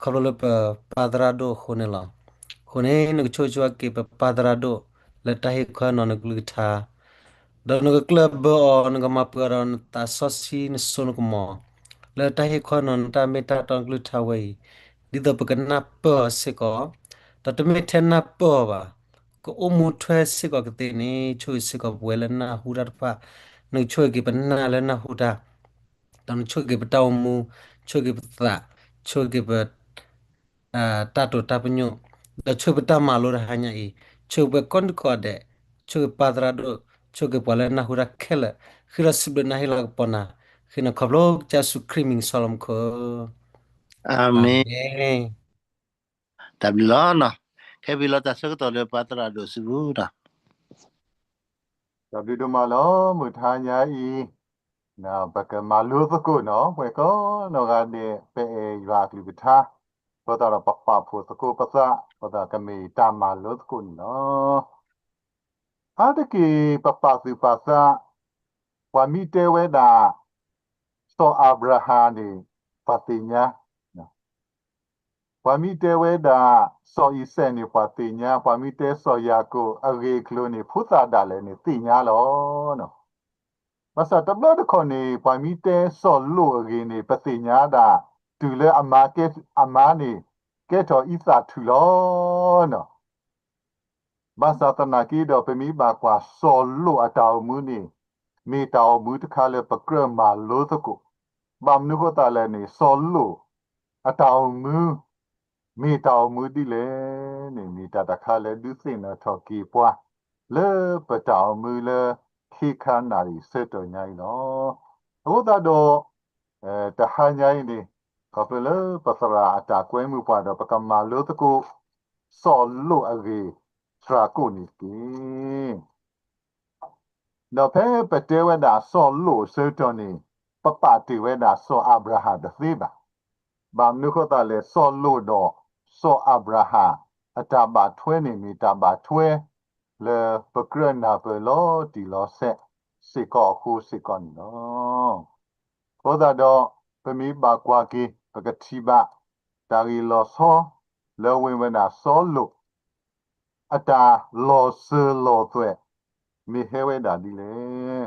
ခီဖျိလၢပပၢ်သရၣ်ဒိၣ်အဃိန့ၣ်လီၤ. အဃိန့ၣ် နကဆိၣ်ဂ့ၤဆိၣ်ဝါက့ၤပပၢ်သရၣ်ဒိၣ် လၢတၢ်ဟ့ၣ်ခီနီၤနကလုၢ်ကထါ, ဒီးနကကျၢၢ်ဘၢအီၤ နကမၤပှဲၤအီၤဒီးနသးစီဆှံနစိနကမီၤ, လၢတၢ်ဟ့ၣ်ခီနီၤနတၢ်မ့ၢ်တၢ်တီနကလုၢ်ကထါဝဲအံၤ, ဒ်သိးပကနၢ်ပၢၢ်အီၤစ့ၢ်ကီး, ဒီးတမ့ၢ်ထဲနၢ်ပၢၢ်အီၤဘၣ်, ကအိၣ်မူထွဲစ့ၢ်ကီးကသ့န့ၣ် ဆိၣ်ဂ့ၤစ့ၢ်ကီးပဝဲလၢနၢ်ဟူတၢ်တဖၣ်, နကဆိၣ်ဂ့ၤက့ၤပနၢ်လၢနၢ်ဟူတၢ် ဒီးနဆိၣ်ဂ့ၤပတၢ်အိၣ်မူ, ဆိၣ်ဂ့ၤပသး, ဆိၣ်ဂ့ၤပ တၢ်တိာ်တၢ်ပညိၣ်, ဒီးဆိၣ်ဂ့ၤပတၢ်မၤလိတဟါညါအံၤ, ဆိၣ်ဂ့ၤပှၤကိးဒံကိးဂၤဒဲး, ဆိၣ်ဂ့ၤပၢ်သရၣ်ဒိၣ်, ဆိၣ်ဂ့ၤပှၤလၢနၢ်ဟူတၢ်ခဲလၢာ်, ဃ့ထီၣ်စံးဘျုးနၤဟ့ၣ်လီၤကပီၤနၤ, ဃ့နၤခီဖျိကစၢ်ယ့ၣ်ၡူးခရံာ်မံၤကစၢ်လၢမူခိၣ်, အၤမ့ၣ်. တၢ်ဘျုးလီၤနီၤ, ခဲဖံလီၤတၢ်ဆၢကတီၢ်လၢပၢ်သရၣ်ဒိၣ်စုပူၤနီၤ တၢ်ဘျုးဒိၣ်မးလီၤ မုၢ်တဟါညါအံၤ, ပကမၤလိသကိးနီၤ ပှၤကိးနီၢ်ဂၤဒဲး ပအဲၣ်ယွၤအကလုၢ်ကထါ, အဃိသတးဒီးပပာ်ဖှိၣ်သကိးပသး, အဃိသတးကမ့ၢ်တၢ်မၤလိသကိးန့ၣ်လီၤ. အါတက့ၢ်ပပာ်သူၣ်ပာ်သး, ပှၤမ့ၢ်တဲဝဲဒၣ် စီၤအၤဘြၤဟၣ်န့ၣ် ပှၤသ့ၣ်ညါ ပှၤမ့ၢ်တဲဝဲဒၣ် စီၤအံၤစဲးန့ၣ် ပှၤသ့ၣ်ညါ, ပှၤမ့ၢ်တဲစီၤယၤကိာ်အဂ့ၢ်အကျိၤန့ၣ် ဖိသၣ်ဒၣ်လဲာ်န့ၣ်သ့ၣ်ညါလီၤ. ဘၣ်ဆၣ်တဘျီတခီၣ်န့ၣ် ပှၤမ့ၢ်တဲစီၤလိာ်အဂ့ၢ်န့ၣ် ပသ့ၣ်ညါဒၣ် တုၤလၢအမါကဲ, အမါန့ၣ် ကဲထီၣ်အံသၣ်ထုးလီၤ. ဘၣ်ဆၣ်သနာ်က့ဒီး ပမ့ၢ်ဘၣ်ကွၢ်စီၤလိာ်အတၢ်အိၣ်မူန့ၣ် မ့ၢ်တၢ်အိၣ်မူတခါလၢပကြၢးမၤလိသကိး, ဘၣ်မနုၤဃိသတးလဲၣ်န့ၣ် စီၤလိာ်အတၢ်အိၣ်မူ မ့ၢ်တၢ်အိၣ်မူဒ်လဲၣ်န့ၣ် မ့ၢ်တၢ်တခါလၢဒုးသ့ၣ်နီၣ်ထီၣ်က့ၤပှၤ လၢပတၢ်အိၣ်မူလၢခ့ခါနၣ်ရံၣ်ဆၢကတီၢ်ညါအံၤလီၤ. အဃိသတးဒီး တဟါညါအံၤန့ၣ် ခီဖျိလၢပသရၣ်အတၢ်ကွဲမုာ်ပှၤဒီး ပကမၤလိသကိး စီၤလိာ်အဂ့ၢ်စှၤကိးန့ၣ်တက့ၢ်. ဒီးဖဲပတဲဝဲဒၣ်စီၤလိာ်အဆၢကတီၢ်န့ၣ် ပပာ်တ့ၢ်ဝဲဒၣ်စီၤအၤဘြၤဟၣ်တသ့ဘၣ်. ဘၣ်မနုၤဃိသတးလဲၣ် စီၤလိာ်ဒီးစီၤအၤဘြၤဟၣ် အတၢ်ဘၣ်ထွဲန့ၣ် မ့ၢ်တၢ်ဘၣ်ထွဲလၢပကြၢးနၢ်ပၢၢ်လီၤတံၢ်လီၤဆဲးစ့ၢ်ကီးအဃိစ့ၢ်ကီးန့ၣ်လီၤ. အဃိသတးဒီး ပမ့ၢ်ဘၣ်ကွၢ်က့ၤ ပကထံၣ်ဘၣ် တၢ်ဂ့ၢ်လီၤဆီ လၢအဝဲဝဲဒၣ်စီၤလိာ် အတၢ်လီၤစၢၤလီၤသွဲၣ် မ့ၢ်ဟဲဝဲဒၣ်ဒ်လဲၣ်.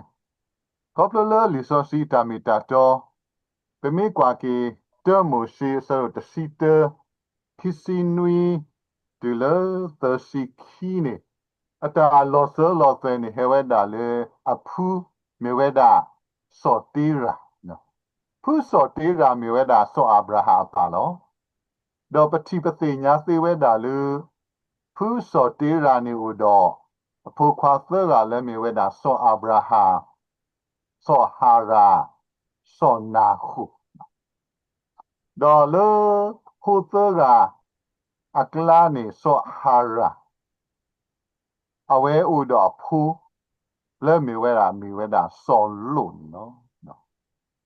ခီဖျိလၢလံာ်စီဆှံအတၢ်မ့ၢ်တၢ်တီ ပမ့ၢ်ကွၢ်က့ၤ တၢမိၤၡ့အဆၢဒိၣ်တဆံတၢ ခံဆံနွံ တုၤလၢသၢဆံခံန့ၣ် အတၢ်လီၤစၢၤလီၤသွဲၣ်န့ၣ် ဟဲဝဲဒၣ်လၢအဖုမ့ၢ်ဝဲဒၣ် စီၤတ့ရၤ ဖုစီၤတ့ရၤမ့ၢ်ဝဲဒၣ်စီၤအၤဘြၤဟၣ်အပၢ်လီၤ. ဒီးပထံၣ်ပသ့ၣ်ညါသ့ဝဲဒၣ်လၢ ဖုစီၤတ့ရၤန့ၣ်အိၣ်ဒီး အဖိခွါသၢဂၤလၢမ့ၢ်ဝဲဒၣ်စီၤအၤဘြၤဟၣ်, စီၤဟၤရၣ်, စီၤနၤဃိၣ်, ဒီးလၢဖိသၢဂၤအကျါန့ၣ် စီၤဟၤရၣ် အဝဲအိၣ်ဒီးအဖိ လၢမ့ၢ်ဝဲဒၣ် မ့ၢ်ဝဲဒၣ်စီၤလိာ်န့ၣ်လီၤ.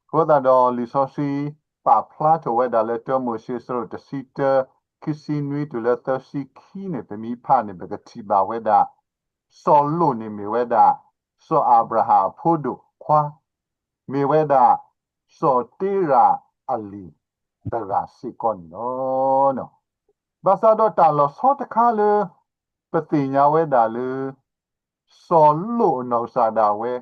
အဃိသတးဒီးလံာ်စီဆှံ ပာ်ဖျါထီၣ်ဝဲဒၣ်လၢတၢမိၤၡ့အဆၢဒိၣ်တဆံတၢ ခံဆံနွံတုၤလၢသၢဆံခံန့ၣ် ပမ့ၢ်ဖးန့ၣ် ပကထံၣ်ဘၣ်ဝဲဒၣ် စီၤလိာ်န့ၣ်မ့ၢ်ဝဲဒၣ် စီၤအၤဘြၤဟၣ်အဖိဒိၣ်ခွါ မ့ၢ်ဝဲဒၣ် စီၤတ့ရၤအလံၤတဂၤစ့ၢ်ကီးန့ၣ်လီၤ. ဘၣ်ဆၣ်ဒီးတၢ်လီၤဆီတခါလၢ ပသ့ၣ်ညါဝဲဒၣ်လၢ စီၤလိာ်အနီၢ်ကစၢ်ဒၣ်ဝဲ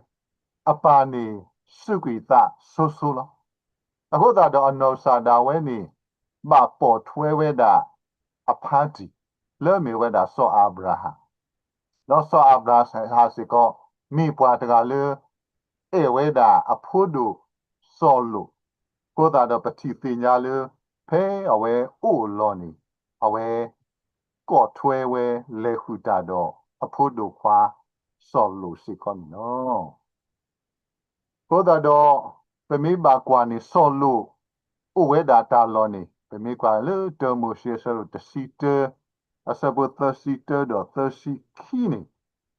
အပၢ်န့ၣ်စူးကွံာ်သးဆိဆိလီၤ. အဃိသတးဒီးအနီၢ်ကစၢ်ဒၣ်ဝဲန့ၣ် ဘၣ်ပိာ်ထွဲဝဲဒၣ်အဖါတံၢ် လၢမ့ၢ်ဝဲဒၣ်စီၤအၤဘြၤဟၣ် ဒီးစီၤအၤဘြၤဟၣ်စ့ၢ်ကီး မ့ၢ်ပှၤတဂၤလၢ အဲၣ်ဝဲဒၣ်အဖိဒိၣ်စီၤလိာ်, အဃိသတးဒီးပထံၣ်သ့ၣ်ညါလၢ ဖဲအဝဲအိၣ်အလီၢ်န့ၣ် အဝဲ ကိးထွဲဝဲလဲၤဃုာ်တၢ်ဒီးအဖိဒိၣ်ခွါစီၤလိာ်စ့ၢ်ကီးန့ၣ်လီၤ. အဃိသတးဒီး ပမ့ၢ်ဘၣ်ကွၢ်န့ၣ် စီၤလိာ်အိၣ်ဝဲဒၣ်တၢ်လီၢ်န့ၣ် ပမ့ၢ်ကွၢ်လၢတၢမိၤၡ့အဆၢဒိၣ်တဆံတၢ အဆၢဖိသၢဆံတၢဒီးသၢဆံခံန့ၣ်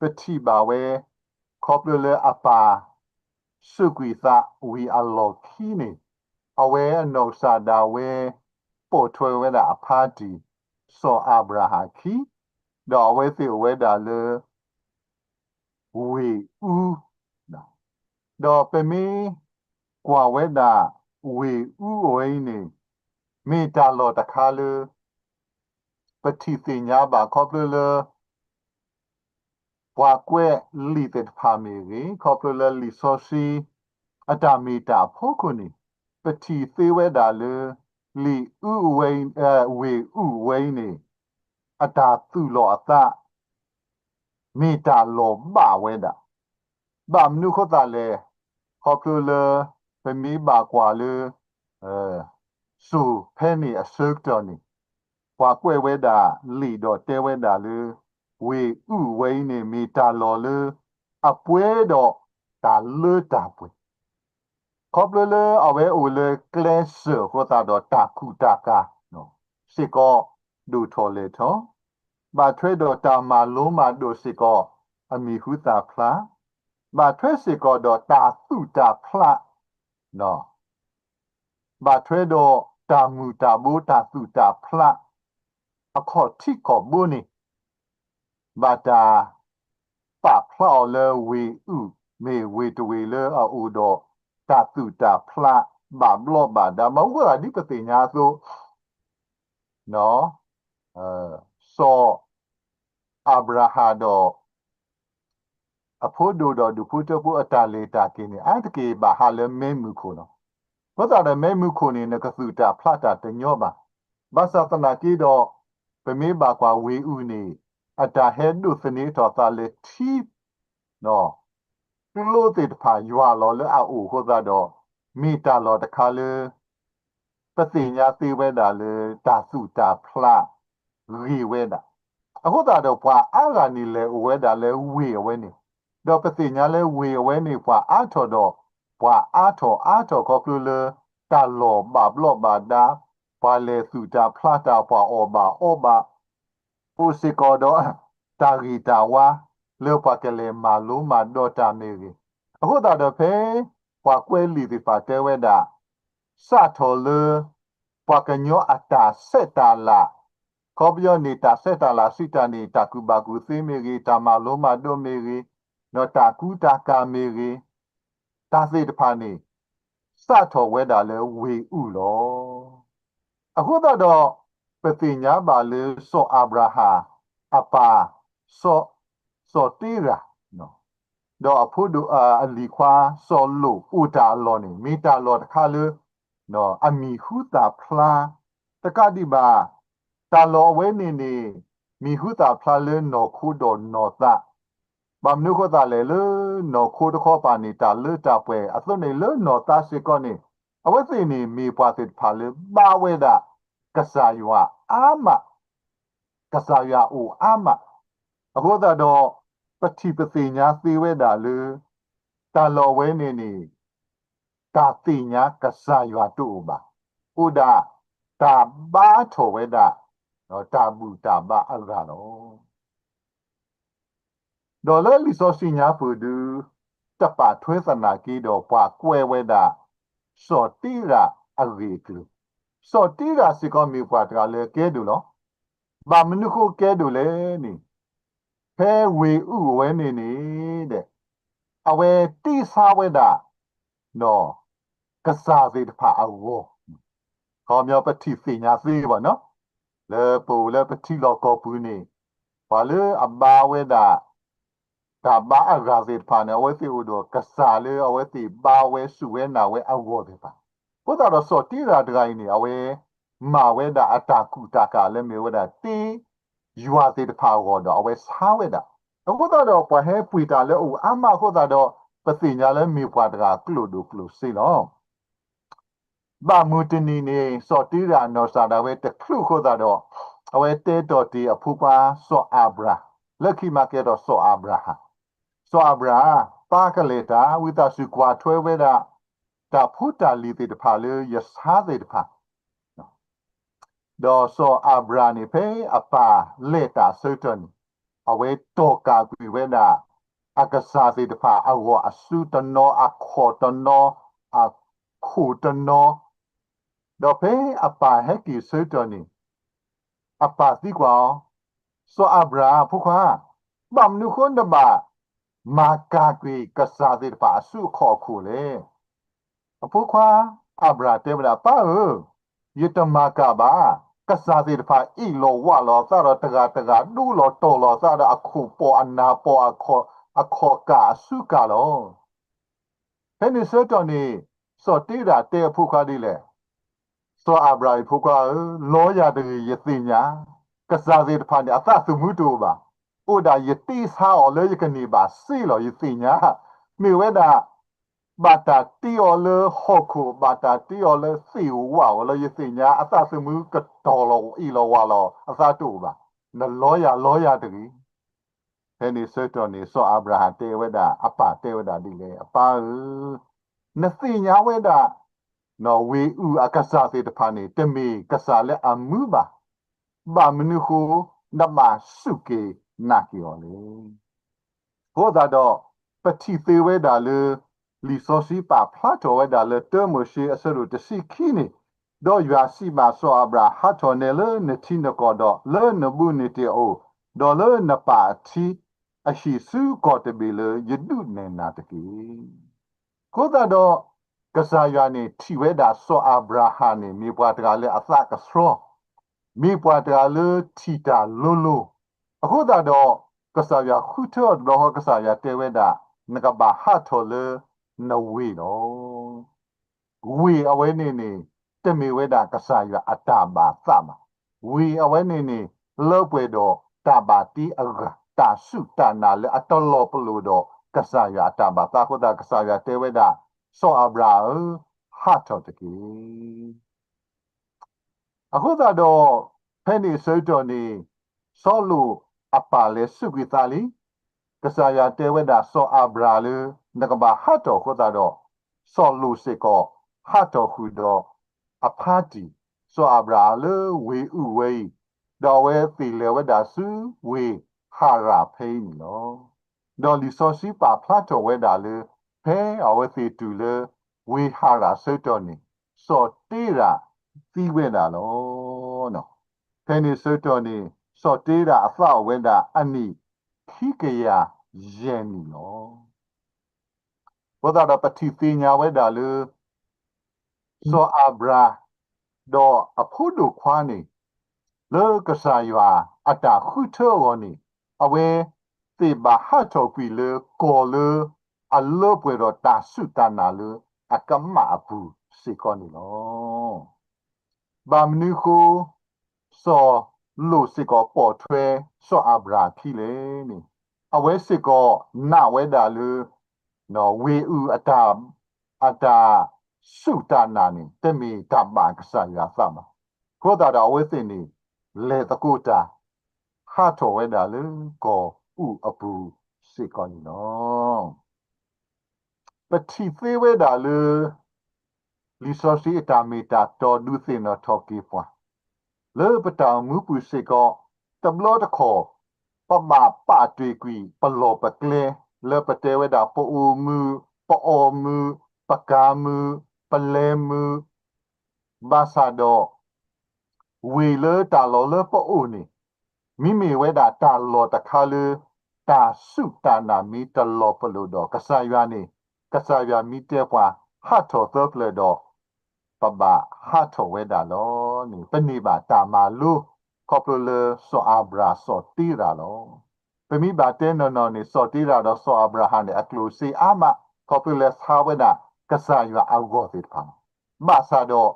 ပထံၣ်ဘၣ်ဝဲ ခီဖျိလၢအပၢ် စူးကွံာ်သးဝံၤအလီၢ်ခံန့ၣ် အဝဲအနီၢ်ကစၢ်ဒၣ်ဝဲ ပိာ်ထွဲဝဲဒၣ်အဖါတံၢ် စီၤအၤဘြၤဟၣ်ခံ ဒီးအဝဲသ့ၣ်အိၣ်ဝဲဒၣ်လၢ ဝ့ၢ်အူ ဒီးပမ့ၢ်ကွၢ်ဝဲဒၣ် ဝ့ၢ်အူအဝဲအံၤန့ၣ် မ့ၢ်တၢ်လီၢ်တခါလၢ ပထံၣ်သ့ၣ်ညါဘၣ်ခီဖျိလၢ ပှၤကွဲးလံာ်သ့ၣ်တဖၣ်မ့ၢ်ဂ့ၤ, ခီဖျိလၢလံာ်စီဆှံ အတၢ်မ့ၢ်တၢ်အဖီခိၣ်န့ၣ်, ပထံၣ်သ့ဝဲဒၣ်လၢ လံာ်အုဝဲ, ဝ့ၢ်အုဝဲအံၤန့ၣ် အတၢ်သူၣ်လီၤအသး မ့ၢ်တၢ်လီၤဘၣ်ဝဲဒၣ်. ဘၣ်မနုၤအဃိသတးလဲၣ်, ခီဖျိလၢ ပမ့ၢ်ဘၣ်ကွၢ်လၢ စိၤဖဲန့ၣ်အဆၢကတီၢ်န့ၣ်, ပှၤကွဲးဝဲဒၣ်လံာ်ဒီးတဲဝဲဒၣ်လၢ ဝ့ၢ်အုဝဲအံၤန့ၣ် မ့ၢ်တၢ်လီၢ်လၢ အပှဲၤဒီးတၢ်လၢတၢ်ပှဲၤ ခီဖျိလၢအဝဲအိၣ်လၢကျဲစၢၤအဃိသတးဒီး တၢ်ကူၣ်တၢ်ကၤ စ့ၢ်ကီး ဒိၣ်ထီၣ်လဲၢ်ထီၣ်, ဘၣ်ထွဲဒီးတၢ်မၤလိမၤဒိးစ့ၢ်ကီး အမံၤဟူသၣ်ဖျါ, ဘၣ်ထွဲစ့ၢ်ကီးဒီးတၢ်သူၣ်တၢ်ဖျး ဘၣ်ထွဲဒီးတၢ်မုာ်တၢ်ဘိတၢ်သူၣ်တၢ်ဖျး အခီၣ်ထံးခီၣ်ဘိန့ၣ် ဘၣ်တၢ်ပာ်ဖျါအီၤလၢဝ့ၢ်အုၣ် မ့ၢ်ဝ့ၢ်တဝ့ၢ်လၢအအိၣ်ဒီးတၢ်သူၣ်တၢ်ဖျး ဘၣ်ဘျီးဘၣ်ဒါ မၤဝဲဒၣ်ဒ်ပသ့ၣ်ညါအသိး စီၤအၤဘြၤဟၣ်ဒီး အဖိဒိၣ်ဒီးဒူၣ်ဖိထၢဖိအတၢ်လဲၤတၢ်က့ၤန့ၣ် အါတက့ၢ်ဘၣ်ဟးလၢမ့ၢ်မုၢ်ခိၣ်လီၤ. အဃိသတးဒီးမ့ၢ်မုၢ်ခိၣ်န့ၣ် နကသူၣ်တၢ်ဖျးတၢ်တညီဘၣ်. ဘၣ်ဆၣ်သနာ်က့ဒီး ပမ့ၢ်ဘၣ်ကွၢ်ဝ့ၢ်အုၣ်န့ၣ် အတၢ်ဟဲဒိးသန့ၤထီၣ်သးလၢထံ ကျိသ့ၣ်တဖၣ်ယွၤလီၤလၢအအိၣ်အဃိသတးဒီး မ့ၢ်တၢ်လီၢ်တခါလၢ ပသ့ၣ်ညါသ့ဝဲဒၣ်လၢတၢ်သူၣ်တၢ်ဖျးဂ့ၤဝဲဒၣ်. အဃိသတးဒီးပှၤအါဂၤန့ၣ်လဲၤအိၣ်ဝဲဒၣ်လၢဝ့ၢ်အဝဲန့ၣ်, ဒီးပသ့ၣ်ညါလၢဝ့ၢ်အဝဲန့ၣ် ပှၤအါထီၣ်ဒီး ပှၤအါထီၣ်အါထီၣ်ခီဖျိလၢ တၢ်လီၢ်ဘၣ်ဘျီးဘၣ်ဒါ, ပှၤလဲၤသူၣ်တၢ်ဖျးတၢ် ပှၤအီၣ်ဘၣ်အီဘၣ် အိၣ်စ့ၢ်ကီးဒီး တၢ်ဂ့ၢ်တၢ်ဝါ လၢပှၤကလဲၤမၤလိမၤဒိးတၢ်မ့ၢ်ဂ့ၤ, အဃိသတးဒီးဖဲ ပှၤကွဲးလံာ်သ့ၣ်တဖၣ်တဲဝဲဒၣ် စးထီၣ်လၢ ပှၤကညီအတၢ်ဆဲးတၢ်လၤ, ခီပညီန့ၣ် တၢ်ဆဲးတၢ်လၤစံးတၢ်န့ၣ် တၢ်ကူၣ်ဘၣ်ကူၣ်သ့မ့ၢ်ဂ့ၤ, တၢ်မၤလိမၤဒိးမ့ၢ်ဂ့ၤ, ဒီးတၢ်ကူတၢ်ကၤမ့ၢ်ဂ့ၤ, တၢ်သ့ၣ်တဖၣ်န့ၣ် စးထီၣ်ဝဲဒၣ်လၢဝ့ၢ်အုၣ်လီၤ. အဃိသတးဒီး ပသ့ၣ်ညါဘၣ်လၢစီၤအၤဘြၤဟၣ် အပၢ် စီၤ, စီၤတ့ရၤ ဒီးအဖိဒိၣ်အလံၤခွါစီၤလိာ်အိၣ်တၢ်အလီၢ်န့ၣ် မ့ၢ်တၢ်လီၢ်တခါလၢ အမံၤဟူသၣ်ဖျါ တကးဒံးဘၣ် တၢ်လီၢ်အဝဲန့ၣ်န့ၣ် မံၤဟူသၣ်ဖျါလၢနီၢ်ခိဒီးနီၢ်သး ဘၣ်မနုၤအဃိသတးလဲၣ် လၢနီၢ်ခိတခီပၤန့ၣ် တၢ်လၢတၢ်ပှဲၤအသိးန့ၣ် လၢနီၢ်သးစ့ၢ်ကီးန့ၣ် အဝဲသ့ၣ်န့ၣ် မ့ၢ်ပှၤသ့ၣ်တဖၣ်လၢဘါဝဲဒၣ် ကစၢ်ယွၤအါမး, ကစၢ်ယွၤအိၣ်အါမး, အဃိသတးဒီး ပထံၣ်ပသ့ၣ်ညါသ့ဝဲဒၣ်လၢ တၢ်လီၢ်အဝဲန့ၣ်န့ၣ် တၢ်သ့ၣ်ညါကစၢ်ယွၤတအိၣ်ဘၣ်, အိၣ်ဒၣ်တၢ်ဘါထီၣ်ဝဲဒၣ် တၢ်ဘူၣ်တၢ်ဘါအဂၤလီၤ. ဒီးလၢလံာ်စီဆှံညါပူၤဒု တပာ်ထွဲသနာ်က့ဒီး ပှၤကွဲးဝဲဒၣ် စီၤတ့ရၤအဂ့ၢ်အကျိၤ, စီၤတ့ရၤစ့ၢ်ကီးမ့ၢ်ပှၤတဂၤလၢကဲဒိၣ်လီၤ. ဘၣ်မနုၤဃိကဲဒိၣ်လဲၣ်န့ၣ် ဖဲဝ့ၢ်အုၣ်အဝဲန့ၣ်န့ၣ် အဝဲတ့ဆါဝဲဒၣ် ကစၢ်သ့ၣ်တဖၣ်အဂီၢ်, ခီပညီပထံၣ်သ့ၣ်ညါသ့ဘၣ်နီၤ, လၢပအိၣ်လၢပထံလီၢ်ကီၢ်ပူၤန့ၣ် ပှၤလၢအဘါဝဲဒၣ် တၢ်ဘါအဂၤသ့ၣ်တဖၣ်န့ၣ် အဝဲသ့ၣ်အိၣ်ဒီးကစၢ်လၢအဝဲသ့ၣ်ဘါဝဲစူၢ်ဝဲနာ်ဝဲအဂီၢ်သ့ၣ်တဖၣ်, အဃိသတးဒီးစီၤတ့ရၤတဂၤအံၤန့ၣ် အဝဲမၤဝဲဒၣ်အတၢ်ကူၣ်တၢ်ကၤလၢမ့ၢ်ဝဲဒၣ်တ့ ယွၤသ့ၣ်တဖၣ်အဂီၢ်ဒီး အဝဲဆါဝဲဒၣ်, အဃိသတးဒီးပှၤဟဲပှ့ၤတၢ်လၢအအိၣ်အါမးအဃိသတးဒီး ပသ့ၣ်ညါလၢမ့ၢ်ပှၤတဂၤကျိၣ်ဒိၣ်ကျိၣ်စ့လီၤ. ဘၣ်မုၢ်တနံၤန့ၣ် စီၤတ့ရၤအနီၢ်ကစၢ်ဒၣ်ဝဲတချုးအဃိသတးဒီး အဝဲတဲတီၢ်တ့ၢ်အဖိခွါစီၤအၤဘြၤ, လၢခံမၤကဲထီၣ်စီၤအၤဘြၤဟၣ်, စီၤအၤဘြၤ ပၢ်ကလဲၤတၢ် ဝံသးစူၤကွၢ်ထွဲဝဲဒၣ် တၢ်ဖိတၢ်လံၤသ့ၣ်တဖၣ်လၢယဆါသ့ၣ်တဖၣ် ဒီးစီၤအၤဘြၤန့ၣ် ဖဲအပၢ်လဲၤတၢ်အဆၢကတီၢ်န့ၣ် အဝဲတီၢ်ကၢ်ကွံာ်ဝဲဒၣ် အကစၢ်သ့ၣ်တဖၣ်အဂီၢ် အစုတနီၤ အခီၣ်တနီၤ အခိၣ်တနီၤ, ဒီးဖဲအပၢ်ဟဲက့ၤအဆၢကတီၢ်န့ၣ် အပၢ်သံကွၢ်အီၤ, စီၤအၤဘြၤ ဖိခွါ, ဘၣ်မနုၤအဃိနဘၣ်မၤကၢ်ကွံာ်ကစၢ်သ့ၣ်တဖၣ်အစုအခီၣ်အခိၣ်လဲၣ်. အဖိခွါအၤဘြၤတဲဝဲဒၣ်, ပၢ်ဧၢ, ယတမၤကၣ်ဘၣ်. ကစၢ်သ့ၣ်တဖၣ်အ့ၣ်လိာ်ဝးလိာ်အသးဒီးတဂၤတဂၤဒိလီၤတီၤလီၤအသးဒီးအခိၣ်ပိာ်အနၢ်ပိာ်အခီၣ်ကၢ်အစုကၢ်လီၤ. ဖဲန့ၣ်ဆၢကတီၢ်န့ၣ် စီၤတ့ရၣ်တဲအဖိခွါဒ်လဲၣ်, စီၤအၤဘြၣ်အံၤဖိခွါဧၢ, လီယၤတဂ့ၤ ယသ့ၣ်ညါ, ကစၢ်သ့ၣ်တဖၣ်န့ၣ် အသးသမူတအိၣ်ဘၣ်. အိၣ်ဒၣ်ယတ့ဆါအီၤလၢယကန့ၢ်ဘၣ်စ့လီၤ ယသ့ၣ်ညါ, မ့ၢ်ဝဲဒၣ် ဘၣ်တၢ်တ့အီၤလၢဟီၣ်ခိၣ်, ဘၣ်တၢ်တ့အီၤလၢသ့ၣ်ဧိၤဝၣ်ဧိၤလၢယသ့ၣ်ညါ, အသးသမူကတီၤလီၤအ့ၣ်လီၤဝးလီၤအသးတအိၣ်ဘၣ်. နလီယၤလီယၤတဂ့ၤ. ဖဲန့ၣ်ဆၢကတီၢ်န့ၣ် စီၤအၤဘြၤဟၣ်တဲဝဲဒၣ်အပၢ် တဲဝဲဒၣ်ဒ်လဲၣ်, အပၢ်ဧၢ, နသ့ၣ်ညါဝဲဒၣ် ဝ့ၢ်အုၣ်အကစၢ်သ့ၣ်တဖၣ်န့ၣ် တမ့ၢ်ကစၢ်လၢအမုာ်ဘၣ်. ဘၣ်မနုၤဃိ နဘၣ်စူၢ်က့ၤနာ်က့ၤအီၤလဲၣ်. အဃိသတးဒီး ပထံၣ်သ့ဝဲဒၣ်လၢ လံာ်စီဆှံပာ်ဖျါထီၣ်ဝဲဒၣ်လၢ တၢမိၤၡ့အဆၢဒိၣ်တဆံခံန့ၣ်, ဒီးယွၤစံးဘၣ်စီၤအၤဘြၤဟၣ်, ဟးထီၣ်နဲလၢနထံနကီၢ်ဒီးလၢနဘူးနတံၢ်အအိၣ်, ဒီးလၢနပၢ်အထံအဟံၣ်ဆူကီၢ်တဘ့ၣ်လၢယဒုးနဲၣ်နၤတက့ၢ်. အဃိသတးဒီး ကစၢ်ယွၤန့ၣ်ထံၣ်ဝဲဒၣ်စီၤအၤဘြၤဟၣ်န့ၣ် မ့ၢ်ပှၤတဂၤလၢအသးကဆှီ, မ့ၢ်ပှၤတဂၤလၢထံၣ်တၢ်လိၤလိၤ, အဃိသတးဒီး ကစၢ်ယွၤဃုထၢအီၤတဘျီဃီ ကစၢ်ယွၤတဲဝဲဒၣ်, နကဘၣ်ဟးထီၣ်လၢနဝ့ၢ်လီၤ. ဝ့ၢ်အဝဲန့ၣ်န့ၣ် တမ့ၢ်ဝဲဒၣ်ကစၢ်ယွၤအတၢ်ဘၣ်သးဘၣ်. ဝ့ၢ်အဝဲန့ၣ်န့ၣ် လၢပှဲၤဒီးတၢ်ဘၣ်တ့အဂၤ, တၢ်စူၢ်တၢ်နာ်လၢအတလီၤပလိာ်ဒီး ကစၢ်ယွၤအတၢ်ဘၣ်သးအဃိသတး ကစၢ်ယွၤတဲဝဲဒၣ်, စီၤအၤဘြၤဟၣ်ဧၢ, ဟးထီၣ်တက့ၢ်. အဃိသတးဒီး ဖဲန့ၣ်အဆၢကတီၢ်န့ၣ် စီၤလိာ်အပၢ်လဲၤစူးကွံာ်သးလံ. ကစၢ်ယွၤတဲဝဲဒၣ်စီၤအၤဘြၤလၢ နကဘၣ်ဟးထီၣ်အဃိသတးဒီး စီၤလိာ်စ့ၢ်ကီး ဟးထီၣ်ဃုာ်ဒီးအဖါတံၢ် စီၤအၤဘြၤလၢဝ့ၢ်အုၣ်ဝဲအံၤ, ဒီးအဝဲသ့ၣ်လဲၤဝဲဒၣ်ဆူဝ့ၢ်ဟၤရၣ်ဖဲအံၤန့ၣ်လီၤ. ဒီးလံာ်စီဆှံပာ်ဖျါထီၣ်ဝဲဒၣ်လၢ ဖဲအဝဲသ့ၣ်တုၤလၢဝ့ၢ်ဟၤရၣ်ဆၢကတီၢ်န့ၣ် စီၤတ့ရၣ်သံဝဲဒၣ်လီၤ. ဖဲန့ၣ်ဆၢကတီၢ်န့ၣ် စီၤတ့ရၣ်အသးအိၣ်ဝဲဒၣ်အနံၣ်ခံကယၤယဲၢ်နံၣ်လီၤ. အဃိသတးဒီးပထံၣ်သ့ၣ်ညါဝဲဒၣ်လၢ စီၤအၤဘြၤ ဒီးအဖိဒိၣ်ခွါန့ၣ် လၢကစၢ်ယွၤအတၢ်ဃုထၢအဂီၢ်န့ၣ် အဝဲသ့ၣ်ဘၣ်ဟးထီၣ်ကွံာ်လၢကီၢ်လၢအလၢပှဲၤဒီးတၢ်စူၢ်တၢ်နာ်လၢအကမၣ်အပူၤစ့ၢ်ကီးန့ၣ်လီၤ. ဘၣ်မနုၤဃိ စီၤလိာ်စ့ၢ်ကီးပိာ်ထွဲစီၤအၤဘြၤခံလဲၣ်န့ၣ် အဝဲစ့ၢ်ကီးနာ်ဝဲဒၣ်လၢ ဝ့ၢ်အုၣ်အတၢ် အတၢ်စူၢ်တၢ်နာ်န့ၣ် တမ့ၢ်တၢ်ဘၣ်ကစၢ်ယွၤအသးဘၣ်. အဃိသတးဒီးအဝဲသ့ၣ်န့ၣ် လဲၤသကိးတၢ် ဟးထီၣ်ဝဲဒၣ်လၢကီၢ်အုၣ်အပူၤစ့ၢ်ကီးန့ၣ်လီၤ. ပထံၣ်သ့ဝဲဒၣ်လၢ လံာ်စီဆှံအတၢ်မ့ၢ်တၢ်တီဒုးသ့ၣ်နီၣ်ထီၣ်က့ၤပှၤ လၢပတၢ်အိၣ်မူပူၤစ့ၢ်ကီး တဘျီတခီၣ် ပဘၣ်ပာ်တ့ၢ်ကွံာ်ပလီၢ်ပကျဲ လၢပတဲဝဲဒၣ်ပအိၣ်မုာ်, ပအီၣ်မုာ်, ပကၤမုာ်, ပလဲၤမုာ်, ဘၣ်ဆၣ်ဒီး ဝ့ၢ်လၢတၢ်လီၢ်လၢပအိၣ်န့ၣ် မ့မ့ၢ်ဝဲဒၣ်တၢ်လီၢ်တခါလၢ တၢ်စူၢ်တၢ်နာ်မ့ၢ်တလီၤပလိာ်ဒီးကစၢ်ယွၤန့ၣ် ကစၢ်ယွၤမ့ၢ်တဲပှၤဟးထီၣ်သၢပျၢၤဒီး ပဘၣ်ဟးထီၣ်ဝဲဒၣ်လီၤန့ၣ် ပန့ၢ်ဘၣ်တၢ်မၤလိ ခီဖျိလၢစီၤအၤဘြၤစီၤတ့ရၣ်လီၤ. ပမ့ၢ်ဘၣ်တဲနီၢ်နီၢ်န့ၣ် စီၤတ့ရၣ်ဒီးစီၤအၤဘြၤဟၣ်န့ၣ် အကျိၣ်စ့အါမး ခီဖျိလၢဆါဝဲဒၣ်ကစၢ်ယွၤအဂီၢ်သ့ၣ်တဖၣ်လီၤ. ဘၣ်ဆၣ်ဒီး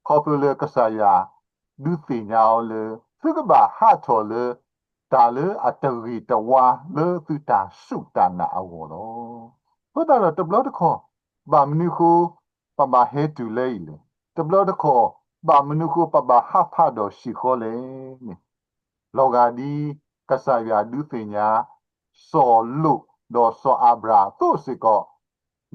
ခီဖျိလၢကစၢ်ယွၤ ဒုးသ့ၣ်ညါအီၤလၢ သုကဘၣ်ဟးထီၣ်လၢ တၢ်လၢအတဂ့ၤတဝါလၢသုတၢ်စူၢ်တၢ်နာ်အဂီၢ်လီၤ. အဃိသတးဒီးတဘျီတခီၣ် ဘၣ်မနုၤဃိ ပဘၣ်ဟဲတုၤလၢအံၤလဲၣ်. တဘျီတခီၣ် ဘၣ်မနုၤဃိပဘၣ်ဟးဖးဒီးဟံၣ်ဃီလဲၣ်န့ၣ် လီၤဂာ်ဒ် ကစၢ်ယွၤဒုးသ့ၣ်ညါ စီၤလိာ်ဒီးစီၤအၤဘြၤအသိးစ့ၢ်ကီး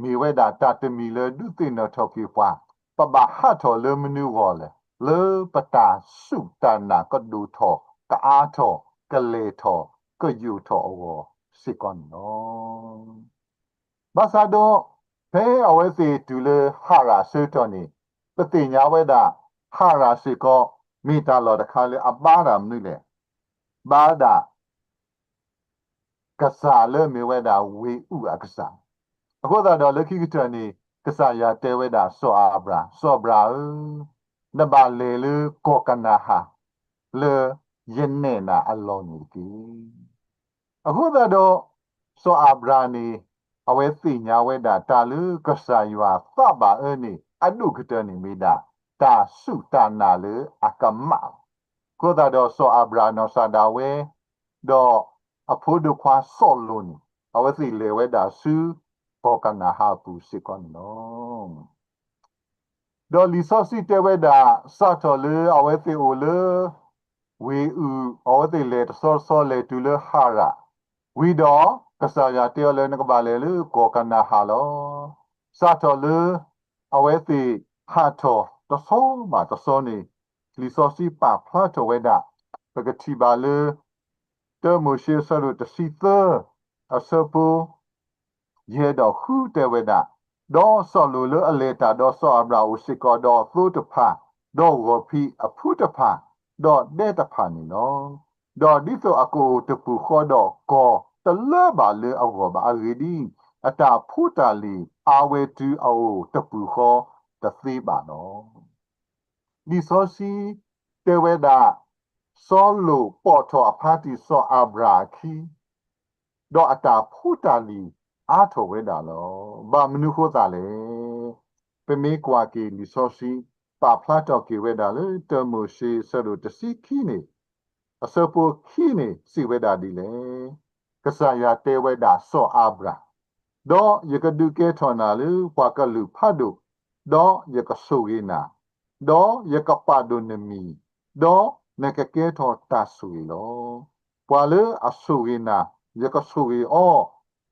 မ့ၢ်ဝဲဒၣ်တၢ်တမံၤလၢဒုးသ့ၣ်နီၣ်ထီၣ်က့ၤပှၤ ပဘၣ်ဟးထီၣ်လၢမနုၤအဂီၢ်လဲၣ်, လၢပတၢ်စူၢ်တၢ်နာ်ကဒိၣ်ထီၣ် ကအါထီၣ် ကလဲၤထီၣ် ကယိာ်ထီၣ်အဂီၢ်စ့ၢ်ကီးန့ၣ်လီၤ. ဘၣ်ဆၣ်ဒီး ဖဲအဝဲသ့ၣ်တုၤလၢဟၤရၣ်အဆၢကတီၢ်န့ၣ် ပသ့ၣ်ညါဝဲဒၣ် ဟၤရၣ်စ့ၢ်ကီး မ့ၢ်တၢ်လီၢ်တခါလၢအဘါဒၣ်မနုၤလဲၣ်. ဘါဒၣ် ကစၢ်လၢအမ့ၢ်ဝဲဒၣ်ဝ့ၢ်အုၣ်အကစၢ်. အဃိသတးဒီးလၢခံကတၢၢ်န့ၣ် ကစၢ်ယွၤတဲဝဲဒၣ်စီၤအၤဘြၤ, စီၤအၤဘြၤဧၢ, နဘၣ်လဲၤလၢကီၢ်ကနၤဧၣ် လၢယနဲၣ်နၤအလီၢ်န့ၣ်တက့ၢ်. အဃိသတးဒီး စီၤအၤဘြၤဟၣ်န့ၣ် အဝဲသ့ၣ်ညါဝဲဒၣ်တၢ်လၢကစၢ်ယွၤသးဘၣ်အၢန့ၣ် အဒိၣ်ကတၢၢ်န့ၣ်မ့ၢ်ဒၣ် တၢ်စူၢ်တၢ်နာ်လၢအကမၣ်လီၤ. အဃိသတးဒီးစီၤအၤဘြၤဟၣ်နီၢ်ကစၢ်ဒၣ်ဝဲ ဒီးအဖိဒိၣ်ခွါစီၤလိာ်န့ၣ် အဝဲသ့ၣ်လဲၤဝဲဒၣ်ဆူ ကီၢ်ကနၤဧၣ်အပူၤစ့ၢ်ကီးန့ၣ်လီၤ. ဒီးလံာ်စီဆှံတဲဝဲဒၣ် စးထီၣ်လၢအဝဲသ့ၣ်အိၣ်လၢ ဝ့ၢ်အူၣ် အဝဲသ့ၣ်လဲၤတဆီတဆီလဲၤတုၤလၢဟၤရၣ်, ဝံၤဒီး ကစၢ်ယွၤတဲအီၤလၢနကဘၣ်လဲၤလၢကီၢ်ကနၤဧၣ်လီၤ. စးထီၣ်လၢ အဝဲသ့ၣ်ဟးထီၣ်တဆီဘၣ်တဆီန့ၣ် လံာ်စီဆှံပာ်ဖျါထီၣ်ဝဲဒၣ် ပကထံၣ်ဘၣ်လၢ တၢမိၤၡ့အဆၢဒိၣ်တဆံသၢ အဆၢဖိ ယဲၢ်ဒီးဃုတဲဝဲဒၣ်, ဒီးစီၤလိာ်လၢအလဲၤတၢ်ဒီးစီၤအၤဘြၤဟၣ်အိၣ်စ့ၢ်ကီးဒီးအသိတဖၣ်, ဒီးဂီၤဖံးအဖုတဖၣ်, ဒီးဒဲတဖၣ်န့ၣ်လီၤ. ဒီးဒ်သိးအကအိၣ်တပူၤဃီဒီးကီၢ်တလၢဘၣ်လၢအဂီၢ်ဘၣ်အဂ့ၢ်ဒ်အံၤ, အတၢ်ဖိတၢ်လံၤအါဝဲတုၤအအိၣ်တပူၤဃီတသ့ဘၣ်လီၤ. လံာ်စီဆှံတဲဝဲဒၣ်, စီၤလိာ်ပိာ်ထီၣ်အဖါတံၢ်စီၤအၤဘြၤဟၣ်အခံ ဒီးအတၢ်ဖိတၢ်လံၤအါထီၣ်ဝဲဒၣ်လီၤ. ဘၣ်မနုၤဃိသတးလဲၣ်. ပမ့ၢ်ကွၢ်က့ၤလံာ်စီဆှံ ပာ်ဖျါထီၣ်က့ၤဝဲဒၣ်လၢတၢမိၤၡ့အဆၢဒိၣ်တဆံခံန့ၣ်, အဆၢဖိခံန့ၣ် စံးဝဲဒၣ်ဒ်လဲၣ်. ကစၢ်ယွၤတဲဝဲဒၣ်စီၤအၤဘြၤဟၣ်, ဒီးယကဒုးကဲထီၣ်နၤလၢပှၤကလုာ်ဖးဒိၣ်, ဒီးယကဆိၣ်ဂ့ၤနၤ, ဒီးယကပာ်ဒိၣ်နမံၤ, ဒီးနကကဲထီၣ်တၢ်ဆိၣ်ဂ့ၤလီၤ. ပှၤလၢအဆိၣ်ဂ့ၤနၤ, ယကဆိၣ်ဂ့ၤအီၤ,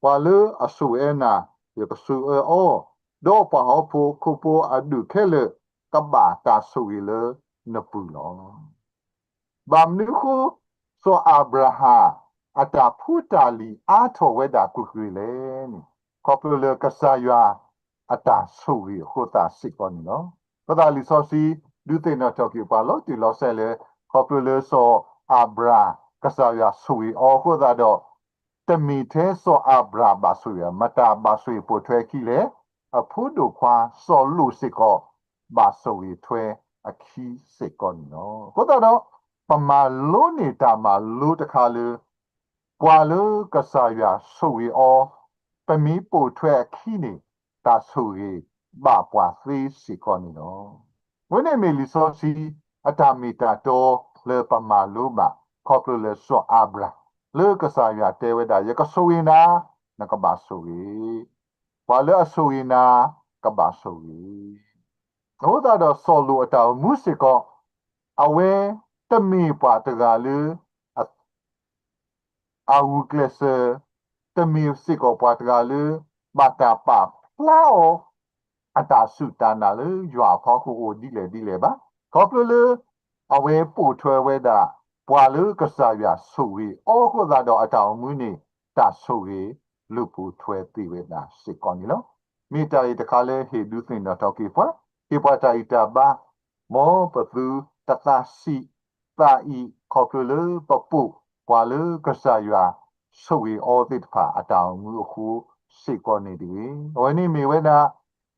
ပှၤလၢအဆိၣ်အၢနၤ, ယကဆိၣ်အၢအီၤ, ဒီးပှၤဟီၣ်ခိၣ်ဖိအဒူၣ်ခဲလၢာ် ကဘၣ်တၢ်ဆိၣ်ဂ့ၤလၢနပူၤလီၤ. ဘၣ်မနုၤအဃိ စီၤအၤဘြၤဟၣ် အတၢ်ဖိတၢ်လံၤအါထီၣ်ဝဲဒၣ်ကွ့ၢ်ကွ့ၢ်လဲၣ်န့ၣ်, ခီဖျိလၢကစၢ်ယွၤအတၢ်ဆိၣ်ဂ့ၤအဃိသတးစ့ၢ်ကီးန့ၣ်လီၤ. အဃိသတးလံာ်စီဆှံ ဒုးသ့ၣ်နီၣ်ထီၣ်က့ၤပှၤလီၤတံၢ်လီၤဆဲးလၢ ခီဖျိလၢစီၤအၤဘြၤဟၣ် ကစၢ်ယွၤဆိၣ်ဂ့ၤအီၤအဃိသတးဒီး တမ့ၢ်ထဲစီၤအၤဘြၤဟၣ်ဘၣ်ဆိၣ်ဂ့ၤ, မတၤဘၣ်ဆိၣ်ဂ့ၤပိာ်ထွဲအခံလဲၣ်, အဖိဒိၣ်ခွါစီၤလိာ်စ့ၢ်ကီး ဘၣ်ဆိၣ်ဂ့ၤထွဲအခံစ့ၢ်ကီးန့ၣ်လီၤ. အဃိသတးဒီး ပမၤလိန့ၢ်တၢ်မၤလိတခါလၢ ပှၤလၢကစၢ်ယွၤဆိၣ်ဂ့ၤအီၤ ပမ့ၢ်ပိာ်ထွဲအခံန့ၣ် တၢ်ဆိၣ်ဂ့ၤဘၣ်ပှၤသ့စ့ၢ်ကီးန့ၣ်လီၤ. အဝဲန့ၣ်မ့ၢ်လံာ်စီဆှံအတၢ်မ့ၢ်တၢ်တီလၢပမၤလိဘၣ် ခီဖျိလၢစီၤအၤဘြၤဟၣ် လၢကစၢ်ယွၤတဲဝဲဒၣ် ယကဆိၣ်ဂ့ၤနၤ, နကဘၣ်ဆိၣ်ဂ့ၤ, ပှၤလၢအဆိၣ်ဂ့ၤနၤ ကဘၣ်ဆိၣ်ဂ့ၤ အဃိသတးဒီးစီၤလိာ်အတၢ်အိၣ်မူစ့ၢ်ကီး အဝဲတမ့ၢ်ပှၤတဂၤလၢ အဂုာ်ကျဲးစၢး, တမ့ၢ်စ့ၢ်ကီးပှၤတဂၤလၢ ဘၣ်တၢ်ပာ်ဖျါအီၤ အတၢ်စူၢ်တၢ်နာ်လၢယွၤအဖီခိၣ်အိၣ်ဒ်လဲၣ်ဒ်လဲၣ်ဘၣ်. ခီဖျိလၢ အဝဲပိာ်ထွဲဝဲဒၣ် ပှၤလၢကစၢ်ယွၤဆိၣ်ဂ့ၤအီၤအဃိသတးဒီးအတၢ်အိၣ်မူန့ၣ် တၢ်ဆိၣ်ဂ့ၤလိာ်ပိာ်ထွဲသ့ဝဲဒၣ်စ့ၢ်ကီးန့ၣ်လီၤ. မ့ၢ်တၢ်အံၤတခါလၢဟ့ၣ်ဒုးသ့ၣ်နီၣ်ထီၣ်က့ၤပှၤ, ဟ့ၣ်ပှၤတၢ်ဂံၢ်တၢ်ဘါ, မ်ပသုတသးဆံးသးအံး ခီဖျိလၢပပိာ်ပှၤလၢကစၢ်ယွၤဆိၣ်ဂ့ၤအီၤသ့ၣ်တဖၣ် အတၢ်အိၣ်မူအဃိစ့ၢ်ကီးန့ၣ်တဂ့ၤ. အဝဲန့ၣ်မ့ၢ်ဝဲဒၣ်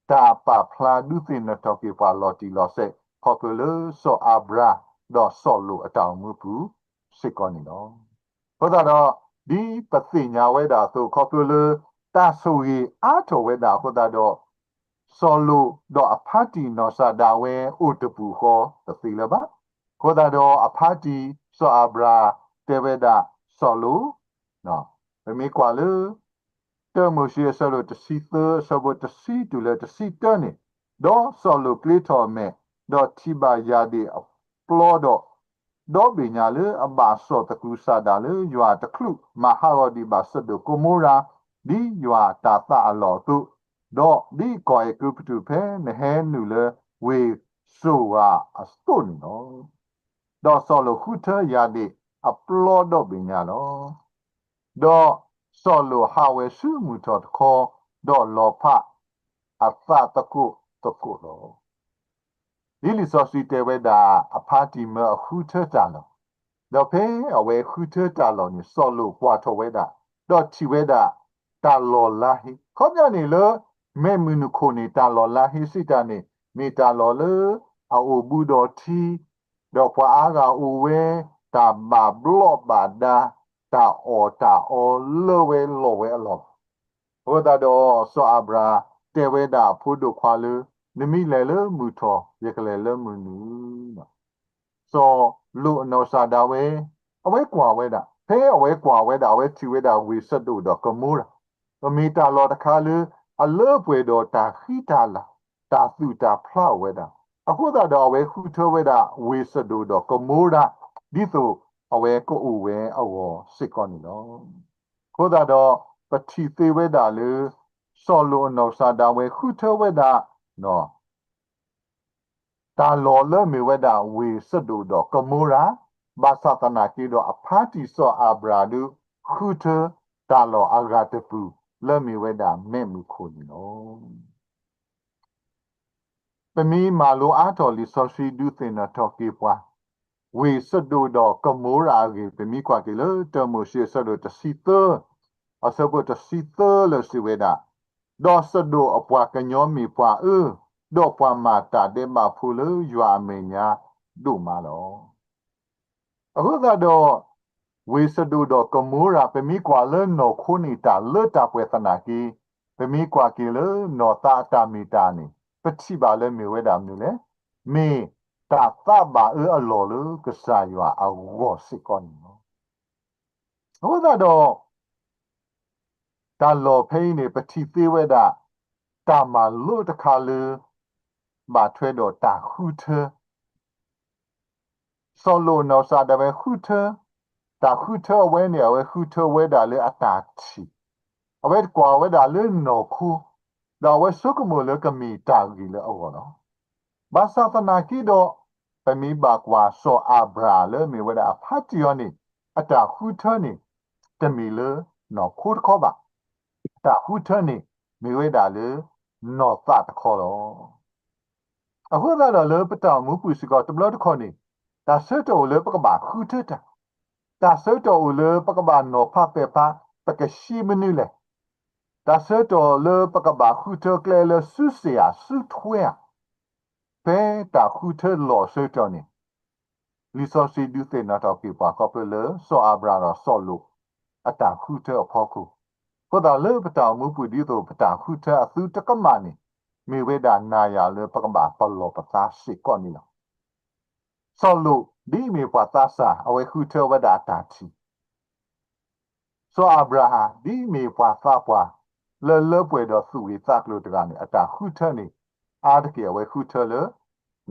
တၢ်ပာ်ဖျါဒုးသ့ၣ်နီၣ်ထီၣ်က့ၤပှၤလီၤတံၢ်လီၤဆဲး ခီဖျိလၢစီၤအၤဘြၤဟၣ် ဒီးစီၤလိာ်အတၢ်အိၣ်မူပူၤစ့ၢ်ကီးန့ၣ်လီၤ. အဃိသတးဒီး ဒ်ပသ့ၣ်ညါဝဲဒၣ်အသိး ခီဖျိလၢတၢ်ဆိၣ်ဂ့ၤအါထီၣ်ဝဲဒၣ်အဃိသတးဒီး စီၤလိာ်ဒီးအဖါတံၢ်နီၢ်ကစၢ်ဒၣ်ဝဲအိၣ်တပူၤဃီတသ့လၢၤဘၣ်. အဃိသတးဒီးအဖါတံၢ်စီၤအၤဘြၤဟၣ်တဲဝဲဒၣ်စီၤလိာ်, ပမ့ၢ်ကွၢ်လၢ တၢမိၤၡ့အဆၢဒိၣ်တဆံသၢ အဆၢဖိတဆံတုၤလၢတဆံတၢန့ၣ်, ဒီးစီၤလိာ်ကျ့ထီၣ်အမဲာ်, ဒီးထံၣ်ဘၣ်ယၢ်ဒ့ၣ်အပျီဒီး ဒီဘ့ၣ်ညါလၢအဘၣ်စီၣ်သကုၤဆးဒးလၢယွၤအတချုးမၤဟးဂီၤဒံးဘၣ်စဒိၣ်ကမိရၤ ဒ်ယွၤတၢ်သးအလီၢ်အသိး, ဒီးဒ်ကီၢ်အဲၤကူပတူးဖဲနဟဲနုာ်လၢဝ့ၢ်စိၤဝၤအသိးန့ၣ်လီၤ. ဒီးစီၤလိာ်ဃုထၢယၢ်ဒ့ၣ်အပျီဒီဘ့ၣ်ညါလီၤ. ဒီးစီၤလိာ်ဟးဝဲဆူမုၢ်ထီၣ်တခီ, ဒီးလီၤဖးအသးသကိးသကိးလီၤ. ဒ်လံာ်စီဆှံတဲဝဲဒၣ် အဖါတံၢ်မၢအဃုထၢတၢ်လီၢ်, ဒီးဖဲအဝဲဃုထၢတၢ်လီၢ်န့ၣ် စီၤလိာ်ကွၢ်ထီၣ်ဝဲဒၣ်, ဒီးထံၣ်ဝဲဒၣ် တၢ်လီၢ်လါဟ့, ခီပညီန့ၣ်လၢ မဲးမုၢ်နုာ်ခိၣ်န့ၣ် တၢ်လီၢ်လါဟ့စံးတၢ်န့ၣ် မ့ၢ်တၢ်လီၢ်လၢ အအိၣ်ဘူးဒီးထံ, ဒီးပှၤအါဂၤအိၣ်ဝဲ တၢ်ဘၣ်ဘျီးဘၣ်ဒါ, တၢ်အီၣ်တၢ်အီလၢဝဲလီၤဝဲအလီၢ်ဘၣ်. အဃိသတးဒီး စီၤအၤဘြၤဟၣ်တဲဝဲဒၣ်အဖိဒိၣ်ခွါလၢ နမ့ၢ်လဲၤလၢမုၢ်ထီၣ် ယကလဲၤလၢမုၢ်နုာ် စီၤလိာ်အနီၢ်ကစၢ်ဒၣ်ဝဲ အဝဲကွၢ်ဝဲဒၣ်, ဖဲအဝဲကွၢ်ဝဲဒၣ် အဝဲထံၣ်ဝဲဒၣ်ဝ့ၢ်စဒိၣ်ဒီးကမိရၤ, ပမ့ၢ်တၢ်လီၢ်တခါလၢ အလၢပှဲၤဒီးတၢ်ဃံတၢ်လၤ, တၢ်သူၣ်တၢ်ဖျးအိၣ်ဝဲဒၣ်, အဃိသတးဒီးအဝဲဃုထၢဝဲဒၣ်ဝ့ၢ်စဒိၣ်ဒီးကမိရၤ ဒ်သိးအဝဲကအိၣ်ဝဲအဂီၢ်စ့ၢ်ကီးန့ၣ်လီၤ. အဃိသတးဒီး ပထံၣ်သ့ဝဲဒၣ်လၢ စီၤလိာ်အနီၢ်ကစၢ်ဒၣ်ဝဲဃုထၢဝဲဒၣ် တၢ်လီၢ်လၢမ့ၢ်ဝဲဒၣ်ဝ့ၢ်စဒိၣ်ဒီးကမိရၤ, ဘၣ်ဆၣ်သနာ်က့ဒီးအဖါတံၢ်စီၤအၤဘြၤဟၣ်ဒုးဃုထၢတၢ်လီၢ်အဂၤတပူၤ လၢမ့ၢ်ဝဲဒၣ်မဲးမုၢ်ခိၣ်န့ၣ်လီၤ. ပမ့ၢ်မၤလိအါထီၣ်လံာ်စီဆှံဒုးသ့ၣ်နီၣ်ထီၣ်က့ၤပှၤ ဝ့ၢ်စဒိၣ်ဒီးကမိရၤအဂ့ၢ် ပမ့ၢ်ကွၢ်က့ၤလၢတၢမိၤၡ့အဆၢဒိၣ်တဆံသၢ, အဆၢဖိတဆံသၢလၢစံးဝဲဒၣ်, ဒီးစဒိၣ်အပှၤကညီမ့ၢ်ပှၤအၢ, ဒီးပှၤမၤတၢ်ဒဲးဘးဖိလၢယွၤအမဲာ်ညါဒိၣ်မးလီၤ. အဃိသတးဒီး ဝ့ၢ်စဒိၣ်ဒီးကမိရၤ ပမ့ၢ်ကွၢ်လၢနီၢ်ခိန့ၣ် တၢ်လၢတၢ်ပှဲၤသနာ်က့, ပမ့ၢ်ကွၢ်က့ၤလၢနီၢ်သးအတၢ်မ့ၢ်တၢ်န့ၣ် ပထံၣ်ဘၣ်လၢမ့ၢ်ဝဲဒၣ်မနုၤလဲၣ်, မ့ၢ်တၢ်သးဘၣ်အၢအလီၢ်လၢကစၢ်ယွၤအဂီၢ်စ့ၢ်ကီးန့ၣ်လီၤ. အဃိသတးဒီး တၢ်လီၢ်ဖဲအံၤန့ၣ် ပထံၣ်သ့ဝဲဒၣ် တၢ်မၤလိတခါလၢ ဘၣ်ထွဲဒီးတၢ်ဃုထၢ စီၤလိာ်အနီၢ်ကစၢ်ဒၣ်ဝဲဃုထၢ, တၢ်ဃုထၢအဝဲန့ၣ် အဝဲဃုထၢဝဲဒၣ်လၢအတၢ်ထံၣ်, အဝဲကွၢ်ဝဲဒၣ်လၢနီၢ်ခိ, ဒီးအဝဲဆိကမိၣ်လၢကမ့ၢ်တၢ်ဂ့ၢ်လၢအဂီၢ်လီၤ. ဘၣ်ဆၣ်သနာ်က့ဒီး ပမ့ၢ်ဘၣ်ကွၢ်စီၤအၤဘြၤဟၣ်လၢမ့ၢ်ဝဲဒၣ်အဖါတံၢ်အီၤန့ၣ် အတၢ်ဃုထၢန့ၣ် တမ့ၢ်လၢနီၢ်ခိတခီဘၣ်. တၢ်ဃုထၢန့ၣ် မ့ၢ်ဝဲဒၣ်လၢနီၢ်သးတခီလီၤ. အဃိသတးဒီးလၢပတၢ်အိၣ်မူပူၤစ့ၢ်ကီးတဘျီတခီၣ်န့ၣ် တၢ်ဆၢကတီၢ်အိၣ်လၢပကဘၣ်ဃုထၢတၢ်, တၢ်ဆၢကတီၢ်အိၣ်လၢပကဘၣ်နီၤဖးပဲာ်ဖး ပကရှဲမနုၤလဲၣ်, တၢ်ဆၢကတီၢ်လၢပကဘၣ်ဃုထၢကျဲလၢစုစ့ၣ်ဧါ စုထွဲဧါ, ဖဲတၢ်ဃုထၢလီၢ်အဆၢကတီၢ်န့ၣ် လံာ်စီဆှံဒုးသ့ၣ်နီၣ်ထီၣ်က့ၤပှၤခီဖျိလၢစီၤအၤဘြၤဟၣ်ဒီးစီၤလိာ် အတၢ်ဃုထၢအဖီခိၣ်, အဃိသတးလၢပတၢ်အိၣ်မူပူၤဒ်သိးပတၢ်ဃုထၢအသုတကမၣ်န့ၣ် မ့ၢ်ဝဲဒၣ်နၤယၤလၢပကဘၣ်ပလီၢ်ပသးစ့ၢ်ကီးန့ၣ်လီၤ. စီၤလိာ် ဒ်အမ့ၢ်ပှၤသးစၢ် အဝဲဃုထၢဝဲဒၣ်အတၢ်ထံၣ် စီၤအၤဘြၤဟၣ် ဒ်အမ့ၢ်ပှၤသးပှၢ် လၢလၢပှဲၤဒီးသူၣ်ဂ့ၤသးကျိၤတဂၤန့ၣ် အတၢ်ဃုထၢန့ၣ် အါတက့ၢ်အဝဲဃုထၢလၢ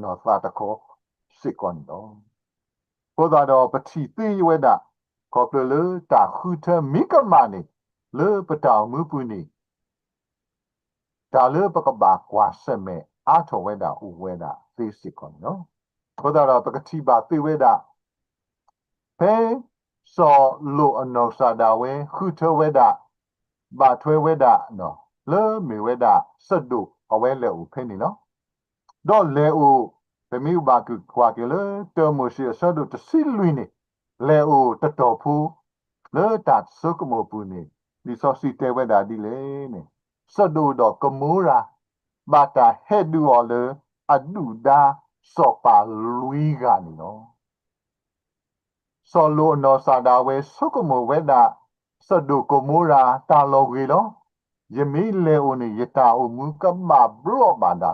နီၢ်သးတခီစ့ၢ်ကီးန့ၣ်လီၤ. အဃိသတးဒီးပထံၣ်သ့ဝဲဒၣ် ခီဖျိလၢတၢ်ဃုထၢမ့ၢ်ကမၣ်န့ၣ် လၢပတၢ်အိၣ်မူပူၤန့ၣ် တၢ်လၢပကဘၣ်ကွၢ်ဆၢၣ်မဲာ်အါထီၣ်ဝဲဒၣ်အိၣ်ဝဲဒၣ်သ့စ့ၢ်ကီးန့ၣ်လီၤ. အဃိသတးဒီးပကထံၣ်ဘၣ်သ့ဝဲဒၣ် ဖဲစီၤလိာ်အနီၢ်ကစၢ်ဒၣ်ဝဲဃုထၢဝဲဒၣ် ဘၣ်ထွဲဝဲဒၣ် လၢမ့ၢ်ဝဲဒၣ်စဒိၣ်အဝဲလဲၤအိၣ်ဖဲန့ၣ်လီၤ. ဒီးလဲၤအိၣ် ပမ့ၢ်ဘၣ်ကွၢ်က့ၤလၢတၢမိၤၡ့အဆၢဒိၣ်တဆံလွံၢ်န့ၣ် လဲၤအိၣ်တတီၤဖိ လၢတၢ်ဆိကမိၣ်ပူၤန့ၣ် လံာ်စီဆှံတဲဝဲဒၣ်ဒ်လဲၣ်န့ၣ် စဒိၣ်ဒီးကမိရၤ ဘၣ်တၢ်ဟဲဒုးအီၤလၢအဒုၣ်ဒါစီၤပၤလွံၢ်ဂၤန့ၣ်လီၤ. စီၤလိာ်အနီၢ်ကစၢ်ဒၣ်ဝဲဆိကမိၣ်ဝဲဒၣ် စဒိၣ်ကမိရၤတၢ်လီၤဂ့ၤလီၤ. ယမ့ၢ်လဲၤအိၣ်န့ၣ် ယတၢ်အိၣ်မူကဘၣ်ဘျီးဘၣ်ဒါ,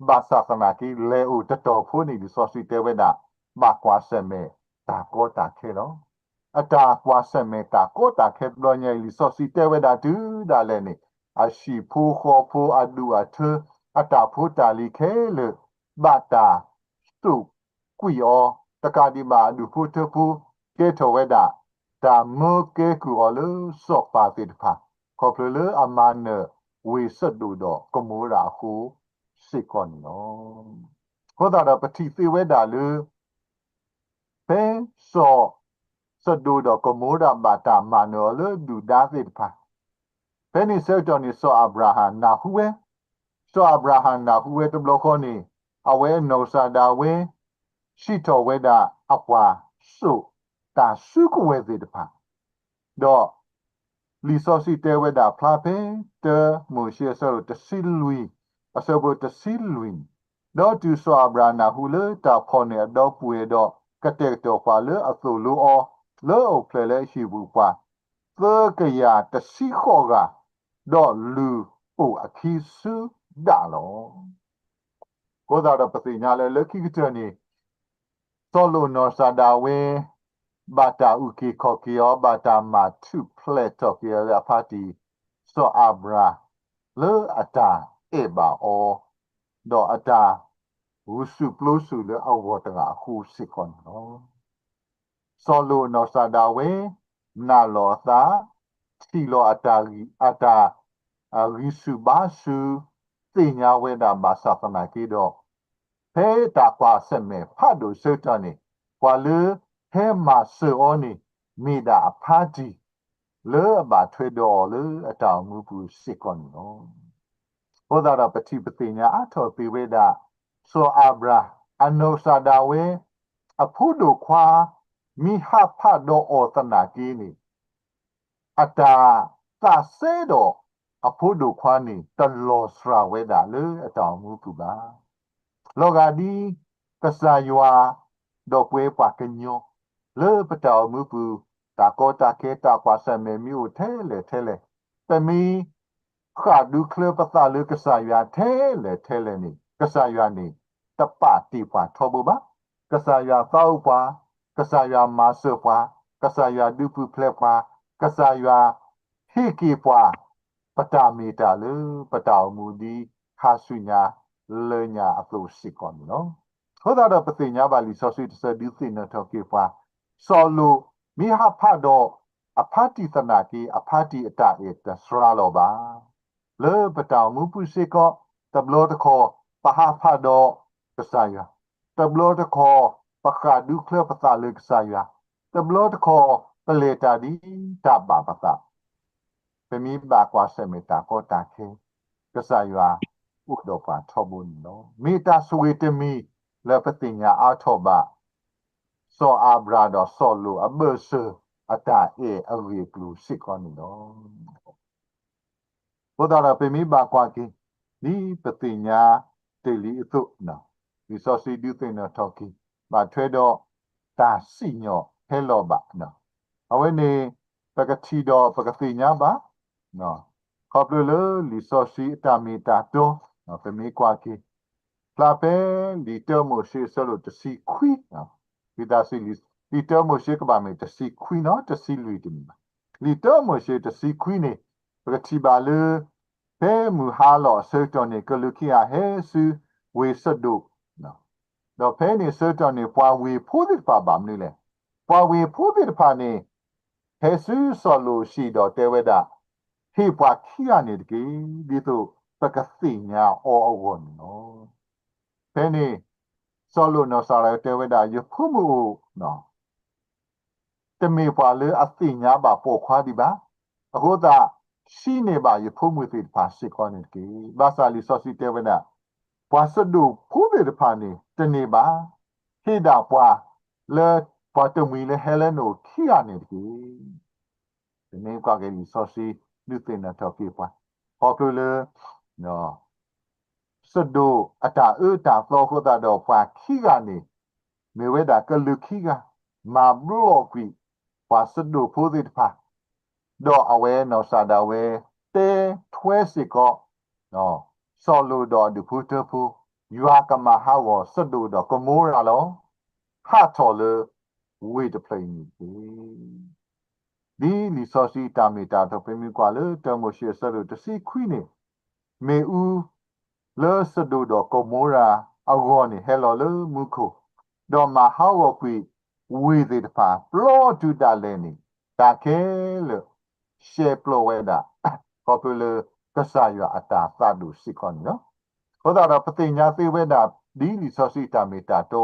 ဘၣ်ဆၣ်သနာ်က့ လဲၤအိၣ်တတီၤဖိန့ၣ် လံာ်စီဆှံတဲဝဲဒၣ် ဘၣ်ကွၢ်ဆၢၣ်မဲာ်တၢ်ကီတၢ်ခဲလီၤ. အတၢ်ကွၢ်ဆၢၣ်မဲာ်တၢ်ကီတၢ်ခဲတဘျီညါအံၤ လံာ်စီဆှံတဲဝဲဒၣ်တုၤဒၣ်လဲာ်န့ၣ် အဟံၣ်ဖိဃီဖိအဒူၣ်အထၢ အတၢ်ဖိတၢ်လံၤခဲလၢာ် ဘၣ်တၢ် စိာ်ကွံာ်အီၤ တကးဒံးဘၣ်အဒူၣ်ဖိထၢဖိ ကဲထီၣ်ဝဲဒၣ် တၢ်မၢကဲကုၢ်အီၤလၢစီၤပၤသ့ၣ်တဖၣ် ခီဖျိလၢအမၤနၢၤဝ့ၢ်စဒိၣ်ဒီးကမိရၤအဃိစ့ၢ်ကီးန့ၣ်လီၤ. အဃိသတးဒီးပထံၣ်သ့ဝဲဒၣ်လၢ ဖဲစီၤ စဒိၣ်ဒီးကမိရၤဘၣ်တၢ်မၤနၢၤအီၤလၢဒုၣ်ဒါသ့ၣ်တဖၣ် ဖဲန့ၣ်ဆၢကတီၢ်န့ၣ် စီၤအၤဘြၤဟၣ်နၢ်ဟူဝဲ, စီၤအၤဘြၤဟၣ်နၢ်ဟူဝဲတဘျီဃီန့ၣ် အဝဲအနီၢ်ကစၢ်ဒၣ်ဝဲ စံးထီၣ်ဝဲဒၣ်အပှၤစိာ်တၢ်စုကဝဲၤသ့ၣ်တဖၣ်, ဒီး လံာ်စီဆှံတဲဝဲဒၣ်ဖျါဖဲ တၢမိၤၡ့အဆၢဒိၣ်တဆံလွံၢ် အဆၢဖိတဆံလွံၢ်န့ၣ် ဒီးတုၤစီၤအၤဘြၤဟၣ်နၢ်ဟူလၢတၢ်ဖီၣ်န့ၢ်အဒီပုၢ်ဝဲၢ်ဒီး ကတဲာ်ကတီၤပှၤလၢအသိၣ်လိအီၤ လၢအအိၣ်ဖျဲၣ်လၢဟံၣ်ပူၤပှၤ သၢကယၤတဆံဃိးဂၤ, ဒီးလုၢ်အိၣ်အခံဆူဒၣ်လီၤ. အဃိသတးဒီးပသ့ၣ်ညါလၢလၢခံကတၢၢ်န့ၣ် စီၤလိာ်နီၢ်စၢ်ဒၣ်ဝဲ ဘၣ်တၢ်အုၣ်က့ၤခီၣ်က့ၤအီၤ ဘၣ်တၢ်မၤထူၣ်ဖျဲးထီၣ်က့ၤအီၤလၢအဖါတံၢ် စီၤအၤဘြၤဟၣ် လၢအတၢ်အဲၣ်ဘၣ်အီၤ ဒီးအတၢ်ဂုာ်ဆူၣ်ပျိဆူၣ်လၢအဂီၢ်တဂၤအဃိစ့ၢ်ကီးန့ၣ်လီၤ. စီၤလိာ်နီၢ်စၢ်ဒၣ်ဝဲ နာ်လီၤအသး, ထံၣ်လီၤအတၢ်ဂံၢ်ဆူၣ်ဘါဆူၣ်, သ့ၣ်ညါဝဲဒၣ်ဘၣ်ဆၣ်သနာ်က့ဒီး ဖဲတၢ်ကွၢ်ဆၢၣ်မဲာ်ဖးဒိၣ်ဆၢကတီၢ်န့ၣ် ပှၤလၢဟဲမၤစၢၤအီၤန့ၣ် မ့ၢ်ဒၣ်အဖါတံၢ် လၢအဘၣ်ထွဲဒီးအီၤလၢအတၢ်အိၣ်မူပူၤစ့ၢ်ကီးန့ၣ်လီၤ. အဃိသတးဒီးပထံၣ်ပသ့ၣ်ညါအါထီၣ်သ့ဝဲဒၣ် စီၤအၤဘြၤဟၣ် အနီၢ်စၢ်ဒၣ်ဝဲ အဖိဒိၣ်ခွါ မ့ၢ်ဟးဖးဒီးအီၤသနာ်က့န့ၣ် အတၢ်သးစဲဒီးအဖိဒိၣ်ခွါန့ၣ် တလီၤစှၤဝဲဒၣ်လၢအတၢ်အိၣ်မူပူၤဘၣ်. လီၤဂာ်ဒ်ကစၢ်ယွၤ ဒီးပဝဲပှၤကညီ လၢပတၢ်အိၣ်မူပူၤ တၢ်ကီတၢ်ခဲတၢ်ကွၢ်ဆၢၣ်မဲာ်မ့ၢ်အိၣ်ထဲလဲၣ်ထဲလဲၣ် ပမ့ၢ်ဃၣ်ဒူချၢပသးလၢကစၢ်ယွၤထဲလဲၣ်ထဲလဲၣ်န့ၣ် ကစၢ်ယွၤန့ၣ် တပာ်တ့ၢ်ပှၤထီဘိဘၣ်. ကစၢ်ယွၤသးအိၣ်ပှၤ, ကစၢ်ယွၤမၤစၢၤပှၤ, ကစၢ်ယွၤဒုးပူၤဖျဲးပှၤ, ကစၢ်ယွၤဟ့ၣ်က့ၤပှၤ ပတၢ်မ့ၢ်တၢ်လၢပတၢ်အိၣ်မူဒ်ခါဆူညါလၢညါအသိးစ့ၢ်ကီးန့ၣ်လီၤ. အဃိသတးဒီးပသ့ၣ်ညါဘၣ်လံာ်စီဆှံတဆၢဒုးသ့ၣ်နီၣ်ထီၣ်က့ၤပှၤ စီၤလိာ်မ့ၢ်ဟးဖးဒီးအဖါတံၢ်သနာ်က့ အဖါတံၢ်အတၢ်အဲၣ်တစှၤလီၤဘၣ်. လၢပတၢ်အိၣ်မူပူၤစ့ၢ်ကီး တဘျီတခီၣ် ပဟးဖးဒီးကစၢ်ယွၤ, တဘျီတခီၣ် ပဃၣ်ဒူချၢပသးလၢကစၢ်ယွၤ, တဘျီတခီၣ် ပလဲၤတၢ်ဒ်တၢ်ဘၣ်ပသး ပမ့ၢ်ဘၣ်ကွၢ်ဆၢၣ်မဲာ်တၢ်ကီတၢ်ခဲ ကစၢ်ယွၤအိၣ်ဒီးပှၤထီဘိန့ၣ်လီၤ. မ့ၢ်တၢ်ဆိၣ်ဂ့ၤတမံၤလၢပသ့ၣ်ညါအါထီၣ်ဘၣ် စီၤအၤဘြၤဒီးစီၤလိာ်အဘၢၣ်စၢၤအတၢ်အဲၣ်အဂ့ၢ်အကျိၤစ့ၢ်ကီးန့ၣ်လီၤ. အဃိသတးဒီးပမ့ၢ်ဘၣ်ကွၢ်က့ၤ ဒ်ပသ့ၣ်ညါတ့ၢ်လံအသိး လံာ်စီဆှံဒုးသ့ၣ်နီၣ်ထီၣ်က့ၤ ဘၣ်ထွဲဒီးတၢ်စံၣ်ညီၣ်ဟဲလီၤဘၣ် အဝဲန့ၣ် ပကထံၣ်ဒီးပကသ့ၣ်ညါဘၣ် ခီဖျိလၢလံာ်စီဆှံအတၢ်မ့ၢ်တၢ်တီ ပမ့ၢ်ကွၢ်က့ၤ ဖျါဖဲလံာ်တၢမိၤၡ့အဆၢဒိၣ်တဆံခွံ ဝံသးစူၤ လံာ်တၢမိၤၡ့ကဘၣ်မ့ၢ်တဆံခွံနီၤ တဆံလွံၢ်တမ့ၢ်ဘၣ်. လံာ်တၢမိၤၡ့တဆံခွံန့ၣ် ပကထံၣ်ဘၣ်လၢ ဖဲမုၢ်ဟါလီၤအဆၢကတီၢ်န့ၣ် ကလူးခံဂၤဟဲဆူဝ့ၢ်စဒိၣ် ဒီးဖဲန့ၣ်အဆၢကတီၢ်န့ၣ် ပှၤဝ့ၢ်ဖိသ့ၣ်တဖၣ်ဘၣ်မနုၤလဲၣ်. ပှၤဝ့ၢ်ဖိသ့ၣ်တဖၣ်န့ၣ် ဟဲဆူစီၤလိာ်အဟံၣ်ဒီးတဲဝဲဒၣ် ဟ့ၣ်ပှၤခံဂၤန့ၣ်တက့ၢ်. ဒ်သိးပကသ့ၣ်ညါအီၤအဂီၢ်န့ၣ်လီၤ. ဖဲန့ၣ် စီၤလိာ်နီၢ်စၢ်ဒၣ်ဝဲတဲဝဲဒၣ် ယဖိမုၣ်အိၣ် တမ့ၢ်ပှၤလၢအသ့ၣ်ညါဘၣ်ပိာ်ခွါဒံးဘၣ်. အဃိသတး ဟံးန့ၢ်ဘၣ်ယဖိမုၣ်သ့ၣ်တဖၣ်စ့ၢ်ကီးန့ၣ်တက့ၢ်. ဘၣ်ဆၣ်လံာ်စီဆှံတဲဝဲဒၣ် ပှၤစဒိၣ်ဖိသ့ၣ်တဖၣ်န့ၣ် တန့ၢ်ဘၣ်. ဟ့ၣ်ဒၣ်ပှၤလၢ ပှၤတမှံၤလၢဟဲလၢနအိၣ်ခံဂၤန့ၣ်တက့ၢ်. ပမ့ၢ်ကွၢ်က့ၤလံာ်စီဆှံ ဒုးသ့ၣ်နီၣ်ထီၣ်က့ၤပှၤ ခီဖျိလၢ စဒိၣ်အတၢ်အၢတၢ်သီအဃိသတးဒီး ပှၤခံဂၤန့ၣ် မ့ၢ်ဝဲဒၣ်ကလူးခံဂၤ မၤဘျီၣ်ကွံာ် ပှၤစဒိၣ်ဖိသ့ၣ်တဖၣ်, ဒီးအဝဲနီၢ်စၢ်ဒၣ်ဝဲ တဲထွဲစ့ၢ်ကီး စီၤလိာ်ဒီးအဒူၣ်ဖိထၢဖိ, ယွၤကမၤဟးဂီၤစဒိၣ်ဒီးကမိရၤလီၤ. ဟးထီၣ်လၢဝ့ၢ်တဖျၢၣ်အံၤန့ၣ်တက့ၢ်. ဒ်လံာ်စီဆှံတၢ်မ့ၢ်တၢ်တီ ပမ့ၢ်ကွၢ်လၢတၢမိၤၡ့အဆၢဒိၣ်တဆံခွံန့ၣ်, မ့ၣ်အူလၢစဒိၣ်ဒီးကမိရၤအဂီၢ်န့ၣ် ဟဲလီၤလၢမူခိၣ်, ဒီးမၤဟးဂီၤကွံာ်ဝ့ၢ်သ့ၣ်တဖၣ် ပျီတုၤဒၣ်လဲာ်န့ၣ် တၢ်ခဲလၢာ် ရှဲပျီဝဲဒၣ် ခီဖျိလၢကစၢ်ယွၤအတၢ်သးဒိၣ်စ့ၢ်ကီးန့ၣ်လီၤ. အဃိသတးဒီး ပသ့ၣ်ညါသ့ဝဲဒၣ် ဒ်လံာ်စီဆှံတၢ်မ့ၢ်တၢ်တီ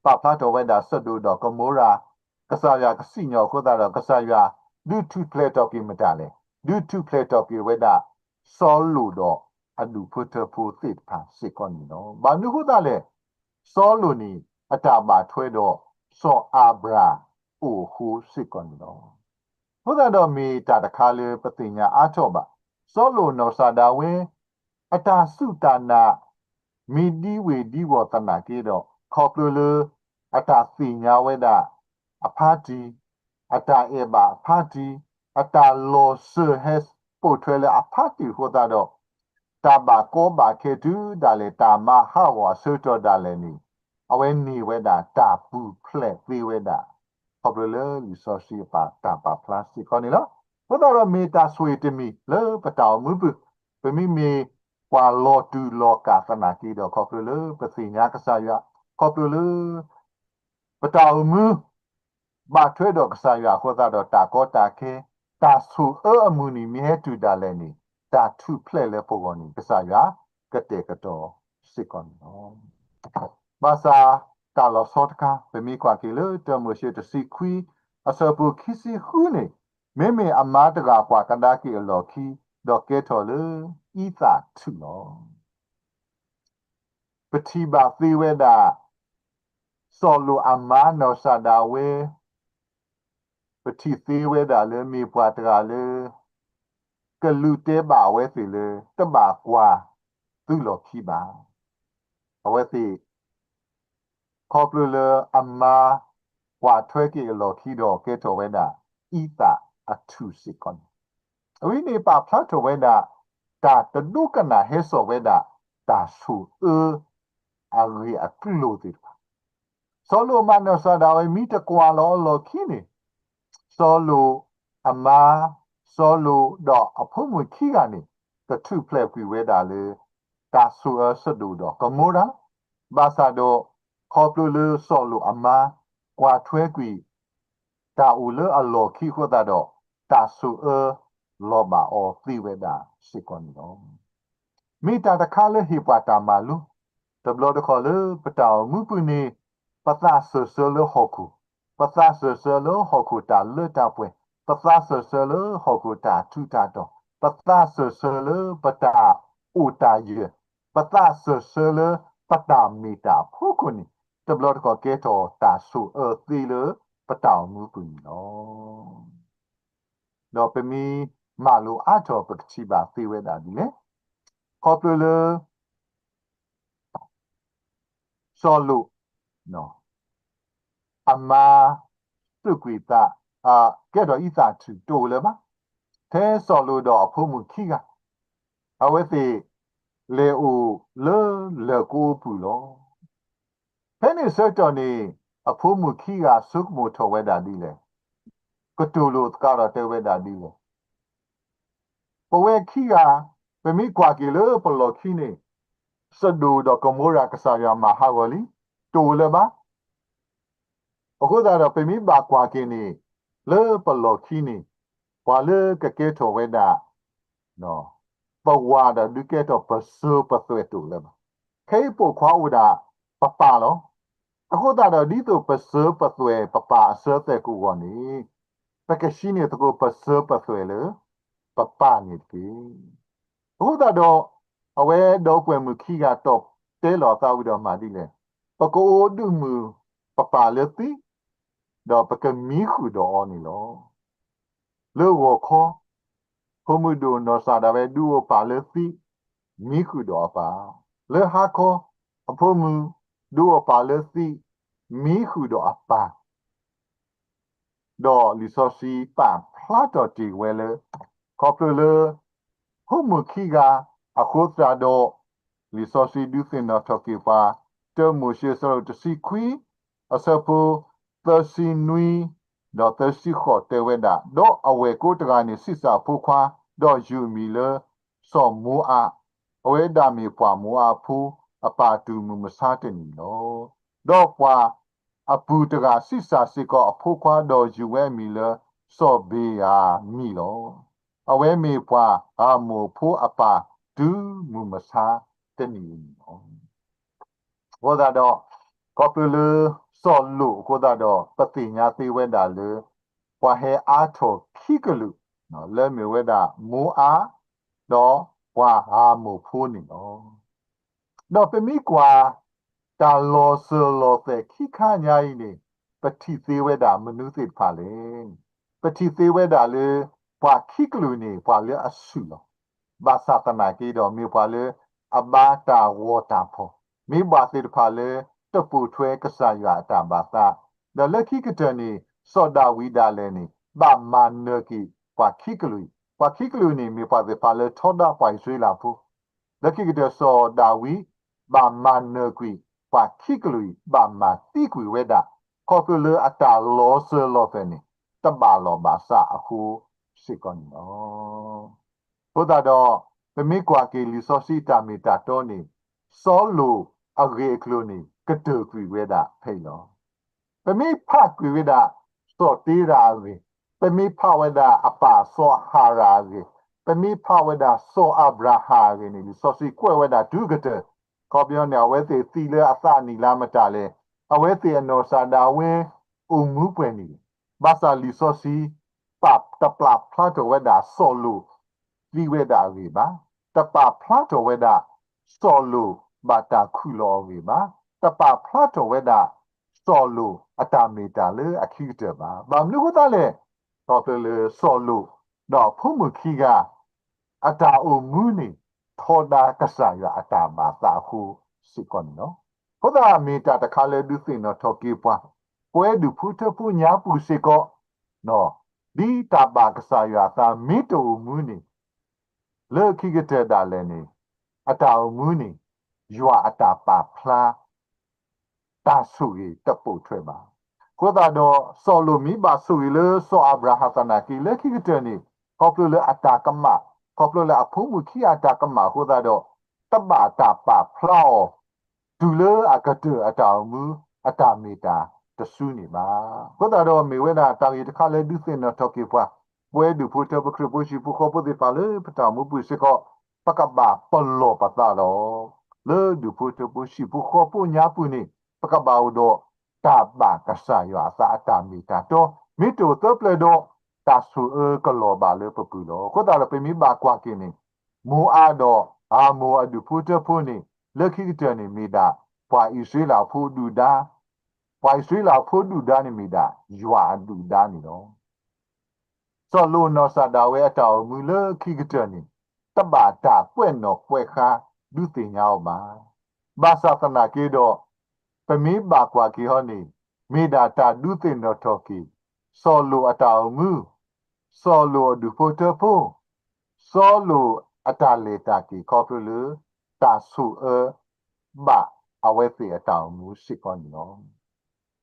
ပာ်ဖျါထီၣ်ဝဲဒၣ်စဒိၣ်ဒီးကမိရၤ, ကစၢ်ယွၤကစံၣ်ညီၣ်အဃိသတးဒီး ကစၢ်ယွၤဒုးထူၣ်ဖျဲးထီၣ်က့ၤမတၤလဲၣ်, ဒုးထူၣ်ဖျဲးထီၣ်က့ၤဝဲဒၣ် စီၤလိာ်ဒီးအဒူၣ်ဖိထၢဖိသ့ၣ်တဖၣ်စ့ၢ်ကီးန့ၣ်လီၤ. ဘၣ်မနုၤအဃိသတးလဲၣ်, စီၤလိာ်န့ၣ် အတၢ်ဘၣ်ထွဲဒီး စီၤအၤဘြၣ်အိၣ်အဃိစ့ၢ်ကီးန့ၣ်လီၤ. အဃိသတးဒီးမ့ၢ်တၢ်တခါလၢပသ့ၣ်ညါအါထီၣ်ဘၣ်, စီၤလိာ်နီၢ်စၢ်ဒၣ်ဝဲ အတၢ်စူၢ်တၢ်နာ် မ့ၢ်ဒံဝ့ၤဒံဝီၤသနာ်က့ဒီး ခီဖျိလၢ အတၢ်သ့ၣ်ညါဝဲဒၣ် အဖါတံၢ်, အတၢ်အဲၣ်ဘၣ်အဖါတံၢ်, အတၢ်လီၤစၢၤဟဲပိာ်ထွဲလၢအဖါတံၢ်အဃိသတးဒီး တၢ်ဘၣ်ကီဘၣ်ခဲတုၤဒၣ်လဲာ် တၢ်မၤဟးဂီၤအဆၢကတီၢ်ဒၣ်လဲာ်န့ၣ် အဝဲန့ၢ်ဝဲဒၣ်တၢ်ပူၤဖျဲးသ့ဝဲဒၣ် ခီဖျိလၢလံာ်စီဆှံအပာ်တၢ်ပာ်ဖျါစ့ၢ်ကီးန့ၣ်လီၤ. အဃိသတးဒီးမ့ၢ်တၢ်ဆိၣ်ဂ့ၤတမံၤလၢပတၢ်အိၣ်မူပူၤ, ပမ့မ့ၢ်ပှၤလီၤတူာ်လီၤကာ်သနာ်က့ဒီး ခီဖျိလၢပသ့ၣ်ညါကစၢ်ယွၤ, ခီဖျိလၢ ပတၢ်အိၣ်မူ ဘၣ်ထွဲဒီးကစၢ်ယွၤအဃိသတးဒီး တၢ်ကီတၢ်ခဲ, တၢ်ဆိၣ်အၢအမုၢ်နံၤမ့ၢ်ဟဲတုၤဒၣ်လဲာ်န့ၣ် တၢ်ထူၣ်ဖျဲးလၢပဂီၢ်န့ၣ် ကစၢ်ယွၤကတဲာ်ကတီၤစ့ၢ်ကီးန့ၣ်လီၤ. ဘၣ်ဆၣ်တၢ်လီၤဆီတခါ ပမ့ၢ်ကွၢ်က့ၤလၢတၢမိၤၡ့တဆံခွံ အဆၢဖိခံဆံဃုန့ၣ်, မ့မ့ၢ်အမါတဂၤကွၢ်ကဒါက့ၤအလီၢ်ခံ ဒီးကဲထီၣ်လၢအံသၣ်ထူၣ်လီၤ. ပထံၣ်ဘၣ်သ့ဝဲဒၣ် စီၤလိာ်အမါနီၢ်စၢ်ဒၣ်ဝဲ, ပထံၣ်သ့ဝဲဒၣ်လၢမ့ၢ်ပှၤတဂၤလၢ ကလူၤတဲဘၣ်အဝဲသ့ၣ်လၢ တဘၣ်ကွၢ်သုလီၢ်ခံဘၣ်. အဝဲသ့ၣ် ခီဖျိလၢအမါ ကွၢ်ထွဲက့ၤအလီၢ်ခံဒီးကဲထီၣ်ဝဲဒၣ် အံသၣ်အထူၣ်စ့ၢ်ကီးန့ၣ်, အဝဲန့ၣ်ပာ်ဖျါထီၣ်ဝဲဒၣ် တၢ်တဒိကနၣ်ဟဲစိာ်ဝဲဒၣ် တၢ်ဆိၣ်အၢ အဂ့ၢ်အကျိၤသ့ၣ်တဖၣ် စီၤလိာ်မါနီၢ်စၢ်ဒၣ်ဝဲမ့ၢ်တကွၢ်လီၤအလီၢ်ခံန့ၣ်, စီၤလိာ်အမါ, စီၤလိာ်ဒီးအဖိမုၣ်ခံဂၤန့ၣ် ကထူၣ်ဖျဲးကွံာ်ဝဲဒၣ်လၢ တၢ်ဆိၣ်အၢစဒိၣ်ဒီးကမိရၤ, ဘၣ်ဆၣ်ဒီး ခီဖျိလၢစီၤလိာ်အမါ ကွၢ်ထွဲကွံာ် တၢ်အိၣ်လၢအလီၢ်ခံအဃိသတးဒီး တၢ်ဆိၣ်အၢလီၤဘၣ်အီၤသ့ဝဲဒၣ်စ့ၢ်ကီးန့ၣ်လီၤ. မ့ၢ်တၢ်တခါလၢဟ့ၣ်ပှၤတၢ်မၤလိ, တဘျီတခီၣ်လၢပတၢ်အိၣ်မူပူၤန့ၣ် ပသးစၢၢ်ဆၢလၢဟီၣ်ခိၣ်, ပသးစၢၢ်ဆၢလၢဟီၣ်ခိၣ်တၢ်လၢတၢ်ပှဲၤ, ပသးစၢၢ်ဆၢလၢဟီၣ်ခိၣ်တၢ်ထူးတၢ်တီၤ, ပသးစၢၢ်ဆၢလၢပတၢ်အိၣ်တၢ်ယၢၤ, ပသးစၢၢ်ဆၢလၢပတၢ်မ့ၢ်တၢ်အဖီခိၣ်န့ၣ် တဘျီတခီၣ်ကဲထီၣ်တၢ်ဆိၣ်အၢသ့လၢပတၢ်အိၣ်မူပူၤန့ၣ်လီၤ. ဒီးပမ့ၢ်မၤလိအါထီၣ် ပကထံၣ်ဘၣ်သ့ဝဲဒၣ်ဒ်လဲၣ်. ခီဖျိလၢ စီၤလိာ် အမါ စူးကွံာ်သး ကဲထီၣ်အံသၣ်ထူၣ်တအိၣ်လၢၤဘၣ်. ထဲစီၤလိာ်ဒီးအဖိမုၣ်ခံဂၤ အဝဲသ့ၣ် လဲၤအိၣ်လၢလၢၢ်ကအိပူၤလီၤ. ဖဲန့ၣ်ဆၢကတီၢ်န့ၣ် အဖိမုၣ်ခံဂၤဆိကမိၣ်ထီၣ်ဝဲဒၣ်ဒ်လဲၣ်, ကတိၤလိာ်သကိးဒီးတဲဝဲဒၣ်ဒ်လဲၣ်. ပဝဲခံဂၤ ပမ့ၢ်ကွၢ်က့ၤလၢပလီၢ်ခံန့ၣ် စဒိၣ်ဒီးကမိရၤ ကစၢ်ယွၤမၤဟးဂီၤလံ, တအိၣ်လၢၤဘၣ်. အဃိသတးဒီး ပမ့ၢ်ဘၣ်ကွၢ်က့ၤန့ၣ် လၢပလီၢ်ခံန့ၣ် ပှၤလၢကကဲထီၣ်ဝဲဒၣ် ပဝၤဒီးဒုးကဲထီၣ်ပစၢၤပသွဲၣ်တအိၣ်လၢၤဘၣ်. ခဲအံၤပိာ်ခွါအိၣ်ဒၣ်ပပၢ်လီၤ. အဃိသတးဒီး ဒ်သိးပစၢၤပသွဲၣ်ပပၢ်အစၢၤအသွဲၣ်ကအိၣ်အဂီၢ်န့ၣ် ပကဟံးန့ၢ်သကိးပစၢၤပသွဲၣ်လၢပပၢ်န့ၣ်တက့ၢ်. အဃိသတးဒီး အဝဲဒီပုၢ်ဝဲၢ်မုၣ်ခံဂၤတီၢ်တဲလီၤအသးဝံၤဒီးမၤဒ်လဲၣ်, ပကအိၣ်ဒုးမုၢ်ပပၢ်လၢသံ, ဒီးပကမံဃုာ်ဒီးအီၤန့ၣ်လီၤ. လၢဂီၤခီ ဖိမုၣ်ဒိၣ်နီၢ်စၢ်ဒၣ်ဝဲဒုးအိၣ်ပၢ်လၢသံ, မံဃုာ်ဒီးအပၢ်. လၢဟါခီ အဖိမုၣ်ဒုးအိၣ်ပၢ်လၢသံ, မံဃုာ်ဒီးအပၢ်. ဒီးလံာ်စီဆှံပာ်ဖျါထီၣ်တ့ၢ်ဝဲလၢ ခီဖျိလၢ ဖိမုၣ်ခံဂၤအဃိသတးဒီး လံာ်စီဆှံဒုးသ့ၣ်နီၣ်ထီၣ်က့ၤပှၤ တၢမိၤၡ့အဆၢဒိၣ်တဆံခွံ အဆၢဖိ သၢဆံနွံ ဒီးသၢဆံဃိးတဲဝဲဒၣ်, ဒီးအဝဲၢ်ကိတဂၤန့ၣ် ဆံးစၢ်အဖိခွါ, ဒီးယုၢ်အမံၤလၢ စီၤမိၤအး, အဝဲဒၣ်မ့ၢ်ပှၤမိၤအးဖိအပၢ်အတုၤမုၢ်မဆါတနံၤလီၤ. ဒီးပှၤအပုၢ်တဂၤ ဆံးစၢ်စ့ၢ်ကီးအဖိခွါ, ဒီးယုၢ်ဝဲအမံၤလၢ စီၤဘ့ၤယၤမံၣ်လီၤ. အဝဲမ့ၢ်ပှၤအမိၢ်ဖိအပၢ်တုၤမုၢ်မဆါတနံၤအံၤန့ၣ်လီၤ. အဃိသတးဒီး ခီဖျိလၢစီၤလိာ်အဃိသတးဒီး ပသ့ၣ်ညါသ့ဝဲဒၣ်လၢ ပှၤဟဲအါထီၣ်ခံကလုာ် လၢမ့ၢ်ဝဲဒၣ်မိၤအး ဒီးပှၤအမိၢ်ဖိန့ၣ်လီၤ. ဒီးပမ့ၢ်ကွၢ် တၢ်လီၤစၢၤလီၤသွဲၣ်ခံခါညါအံၤန့ၣ် ပထံၣ်သ့ဝဲဒၣ်မနုၤသ့ၣ်တဖၣ်လဲၣ်. ပထံၣ်သ့ဝဲဒၣ်လၢ ပှၤခံကလုာ်န့ၣ် ပှၤလၢအဆူၣ်လီၤ. ဘၣ်ဆၣ်သနာ်က့ဒီး မ့ၢ်ပှၤလၢအဘါတၢ်ဂီၤတၢ်ဖီၣ်, မ့ၢ်ပှၤသ့ၣ်တဖၣ်လၢ တပိာ်ထွဲကစၢ်ယွၤအတၢ်ဘၣ်သး, ဒီးလၢခံကတၢၢ်န့ၣ် စီၤဒၤဝံးဒၣ်လဲာ်န့ၣ် ဘၣ်မၤနၢၤကွံာ်ပှၤခံကလုာ်အံၤ, ပှၤခံကလုာ်န့ၣ် မ့ၢ်ပှၤသ့ၣ်တဖၣ်လၢထီဒါပှၤအံၣ်စရ့လးဖိ, လၢခံကတၢၢ်စီၤဒၤဝံး ဘၣ်မၤနၢၤကွံာ်ပှၤခံကလုာ်အံၤ ဘၣ်မၤသံကွံာ်ဝဲဒၣ် ခီဖျိလၢအတၢ်လီၤစၢၤလီၤသွဲၣ်န့ၣ် တဘၣ်လီၢ်ဘၣ်စးအဃိစ့ၢ်ကီးန့ၣ်လီၤ. အဃိသတးဒီး ပမ့ၢ်ကွၢ်က့ၤလံာ်စီဆှံအတၢ်မ့ၢ်တၢ်တီန့ၣ် စီၤလိာ်အဂ့ၢ်အကျိၤန့ၣ် ကတၢၢ်ကွံာ်ဝဲဒၣ်ဖဲအံၤလီၤ. ပမ့ၢ်ဖးကွံာ်ဝဲဒၣ် စီၤတ့ရၤအဂ့ၢ်, ပမ့ၢ်ဖးဝဲဒၣ်အပၢ်စီၤအၤဟရိၣ်အဂ့ၢ်, ပမ့ၢ်ဖးဝဲဒၣ်စီၤအၤဘြၤဟၣ်အဂ့ၢ်န့ၣ် လံာ်စီဆှံကွဲးဝဲဒၣ်တုၤကတၢၢ်, ခီပညီန့ၣ် အဝဲသ့ၣ်သံလၢအသးနံၣ်လါမတၤလဲၣ်, အဝဲသ့ၣ်အနီၢ်ကစၢ်ဒၣ်ဝဲ အိၣ်မူပှဲၤန့ၣ်, ဘၣ်ဆၣ်လံာ်စီဆှံ ပာ်တပာ်ဖျါထီၣ်ဝဲဒၣ်စီၤလိာ် သံဝဲဒၣ်အဂ့ၢ်ဘၣ်, တပာ်ဖျါထီၣ်ဝဲဒၣ် စီၤလိာ် ဘၣ်တၢ်ခုၣ်လီၤအဂ့ၢ်ဘၣ်, တပာ်ဖျါထီၣ်ဝဲဒၣ် စီၤလိာ်အတၢ်မ့ၢ်တၢ်လၢအခံကတၢၢ်ဘၣ်. ဘၣ်မနုၤအဃိသတးလဲၣ်, ခီဖျိလၢစီၤလိာ် ဒီးအဖိမုၣ်ခံဂၤ အတၢ်အိၣ်မူန့ၣ် ထီဒါကစၢ်ယွၤအတၢ်ဘၣ်သးအဃိစ့ၢ်ကီးန့ၣ်လီၤ. အဃိသတးမ့ၢ်တၢ်တခါလၢဒုးသ့ၣ်နီၣ်ထီၣ်က့ၤပှၤ ပဝဲဒူၣ်ဖိထၢဖိညါပူၤစ့ၢ်ကီး, ဒ်တၢ်ဘၣ်ကစၢ်ယွၤအသးမ့ၢ်တအိၣ်မူန့ၣ် လၢခံကတၢၢ်ဒၣ်လဲာ်န့ၣ် အတၢ်အိၣ်မူန့ၣ် ယွၤအတၢ်ပာ်ဖျါ တၢ်ဆိၣ်ဂ့ၤတပိာ်ထွဲဘၣ်. အဃိသတးဒီး စီၤလိာ်မ့ၢ်ဘၣ်ဆိၣ်ဂ့ၤလၢစီၤအၤဘြၤဟၣ်သနာ်က့ လၢခံကတၢၢ်န့ၣ် ခီဖျိလၢအတၢ်ကမၣ်, ခီဖျိလၢအဖိမုၣ်ခံဂၤအတၢ်ကမၣ်အဃိသတးဒီး တဘၣ်တၢ်ပာ်ဖျါအီၤ တုၤလၢအကတၢၢ်အတၢ်အိၣ်မူ အတၢ်မ့ၢ်တၢ်တစုန့ၣ်ဘၣ်. အဃိသတးဒီးမ့ၢ်ဝဲဒၣ်တၢ်ဂ့ၢ်တခါလၢဒုးသ့ၣ်နီၣ်ထီၣ်က့ၤပှၤ ပဝဲဒူၣ်ဖိထၢဖိခရံာ်ဖိဟံၣ်ဖိဃီဖိသ့ၣ်တဖၣ်လၢပတၢ်အိၣ်မူပူၤစ့ၢ်ကီး ပကဘၣ်ပလီၢ်ပသးလီၤ. လၢဒူၣ်ဖိထၢဖိဟံၣ်ဖိဃီဖိညါပူၤန့ၣ် ပကဘၣ်အိၣ်ဒီးတၢ်ဘၣ်ကစၢ်ယွၤအသးအတၢ်မ့ၢ်တၢ်တီ, မ့ၢ်တအိၣ်သၢပျၢၤဒီး တၢ်ဆိၣ်အၢကလီၤဘၣ်လၢပပူၤလီၤ. အဃိသတးဒီးပမ့ၢ်ဘၣ်ကွၢ်က့ၤန့ၣ် မိၤအၤဒီးအၤမိၣ်အဒူၣ်ဖိထၢဖိန့ၣ် လၢခံကတၢၢ်န့ၣ်မ့ၢ်ဒၣ် ပှၤအံၣ်စရ့လးဖိဒုၣ်ဒါ, ပှၤအံၣ်စရ့လးဖိဒုၣ်ဒါန့ၣ်မ့ၢ်ဒၣ် ယွၤအဒုၣ်ဒါန့ၣ်လီၤ. စီၤလိာ်နီၢ်ကစၢ်ဒၣ်ဝဲအတၢ်အိၣ်မူလၢခံကတၢၢ်န့ၣ် တဘၣ်တၢ်ကွဲးနီၣ်ကွဲးဃါဒုးသ့ၣ်ညါအီၤဘၣ်. ဘၣ်ဆၣ်သနာ်က့ဒီး ပမ့ၢ်ဘၣ်ကွၢ်က့ၤဟီန့ၣ် မ့ၢ်ဒၣ်တၢ်ဒုးသ့ၣ်နီၣ်ထီၣ်က့ၤ စီၤလိာ်အတၢ်အိၣ်မူ, စီၤလိာ်အဒူၣ်ဖိထၢဖိ, စီၤလိာ်အတၢ်လဲၤတၢ်က့ၤခီဖျိလၢ တၢ်ဆိၣ်အၢ ဘၣ်အဝဲသ့ၣ်အတၢ်အိၣ်မူစ့ၢ်ကီးန့ၣ်လီၤ.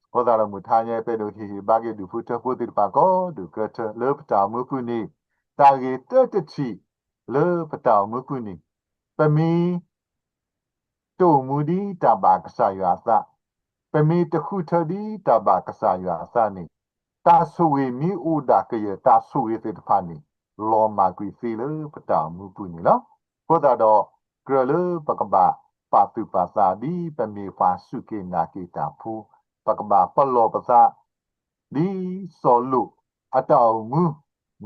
အဃိသတးဒီးမုၢ်ထါညါ ပအဲၣ်ဒိးဟ့ၣ်ဂံၢ်ဘါက့ၤဒူၣ်ဖိထၢဖိသ့ၣ်တဖၣ်ကိးဒူၣ်ကတၢၢ်လၢပတၢ်အိၣ်မူပူၤန့ၣ် တၢ်ဂ့ၢ်တၢတထံၣ်လၢပတၢ်အိၣ်မူပူၤန့ၣ် ပမ့ၢ် တအိၣ်မူဒ်တၢ်ဘၣ်ကစၢ်ယွၤအသး, ပမ့ၢ်တဃုထၢဒ်တၢ်ဘၣ်ကစၢ်ယွၤအသးန့ၣ် တၢ်ဆိၣ်ဂ့ၤမ့ၢ်အိၣ်ဒၣ်ကယဲၢ် တၢ်ဆိၣ်ဂ့ၤသ့ၣ်တဖၣ်န့ၣ် လီၤမၢ်ကွံာ်သ့လၢပတၢ်အိၣ်မူပူၤန့ၣ်လီၤ. အဃိသတးဒီး ကြၢးလၢပကဘၣ်ပာ်သူၣ်ပာ်သးဒ်ပမ့ၢ်ပှၤစူၢ်က့ၤနာ်က့ၤတၢ်ဖိ, ပကဘၣ်ပလီၢ်ပသး ဒ်စီၤလိာ်အတၢ်အိၣ်မူ,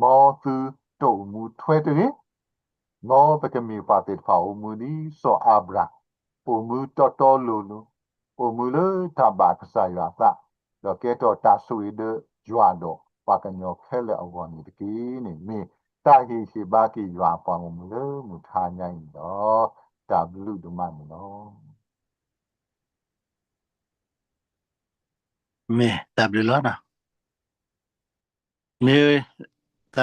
မ်သုတအိၣ်မူထွဲတဂ့ၤ မ်ပကမ့ၢ်ပှၤသ့ၣ်တဖၣ်အိၣ်မူဒ်စီၤအၤဘြၣ်, အိၣ်မူတီတီလိၤလိၤ, အိၣ်မူလၢတၢ်ဘၣ်ကစၢ်ယွၤအသး, ဒီးကဲထီၣ်တၢ်ဆိၣ်ဂ့ၤဒီးယွၤဒီးပှၤကညီခဲလၢာ်အဂီၢ်န့ၣ်တက့ၢ်န့ၣ် မ့ၢ်တၢ်ဟ့ၣ်ဟ့ၣ်ဘါက့ၤယွၤအပှၤဂီၢ်မုၢ်လၢမုၢ်ထါညါအံၤန့ၣ်လီၤ. တၢ်ဘျုးဒိၣ်မးန့ၣ်လီၤ. မ့ၢ်တၢ်ဘျုးလီၤ. မ့ၢ်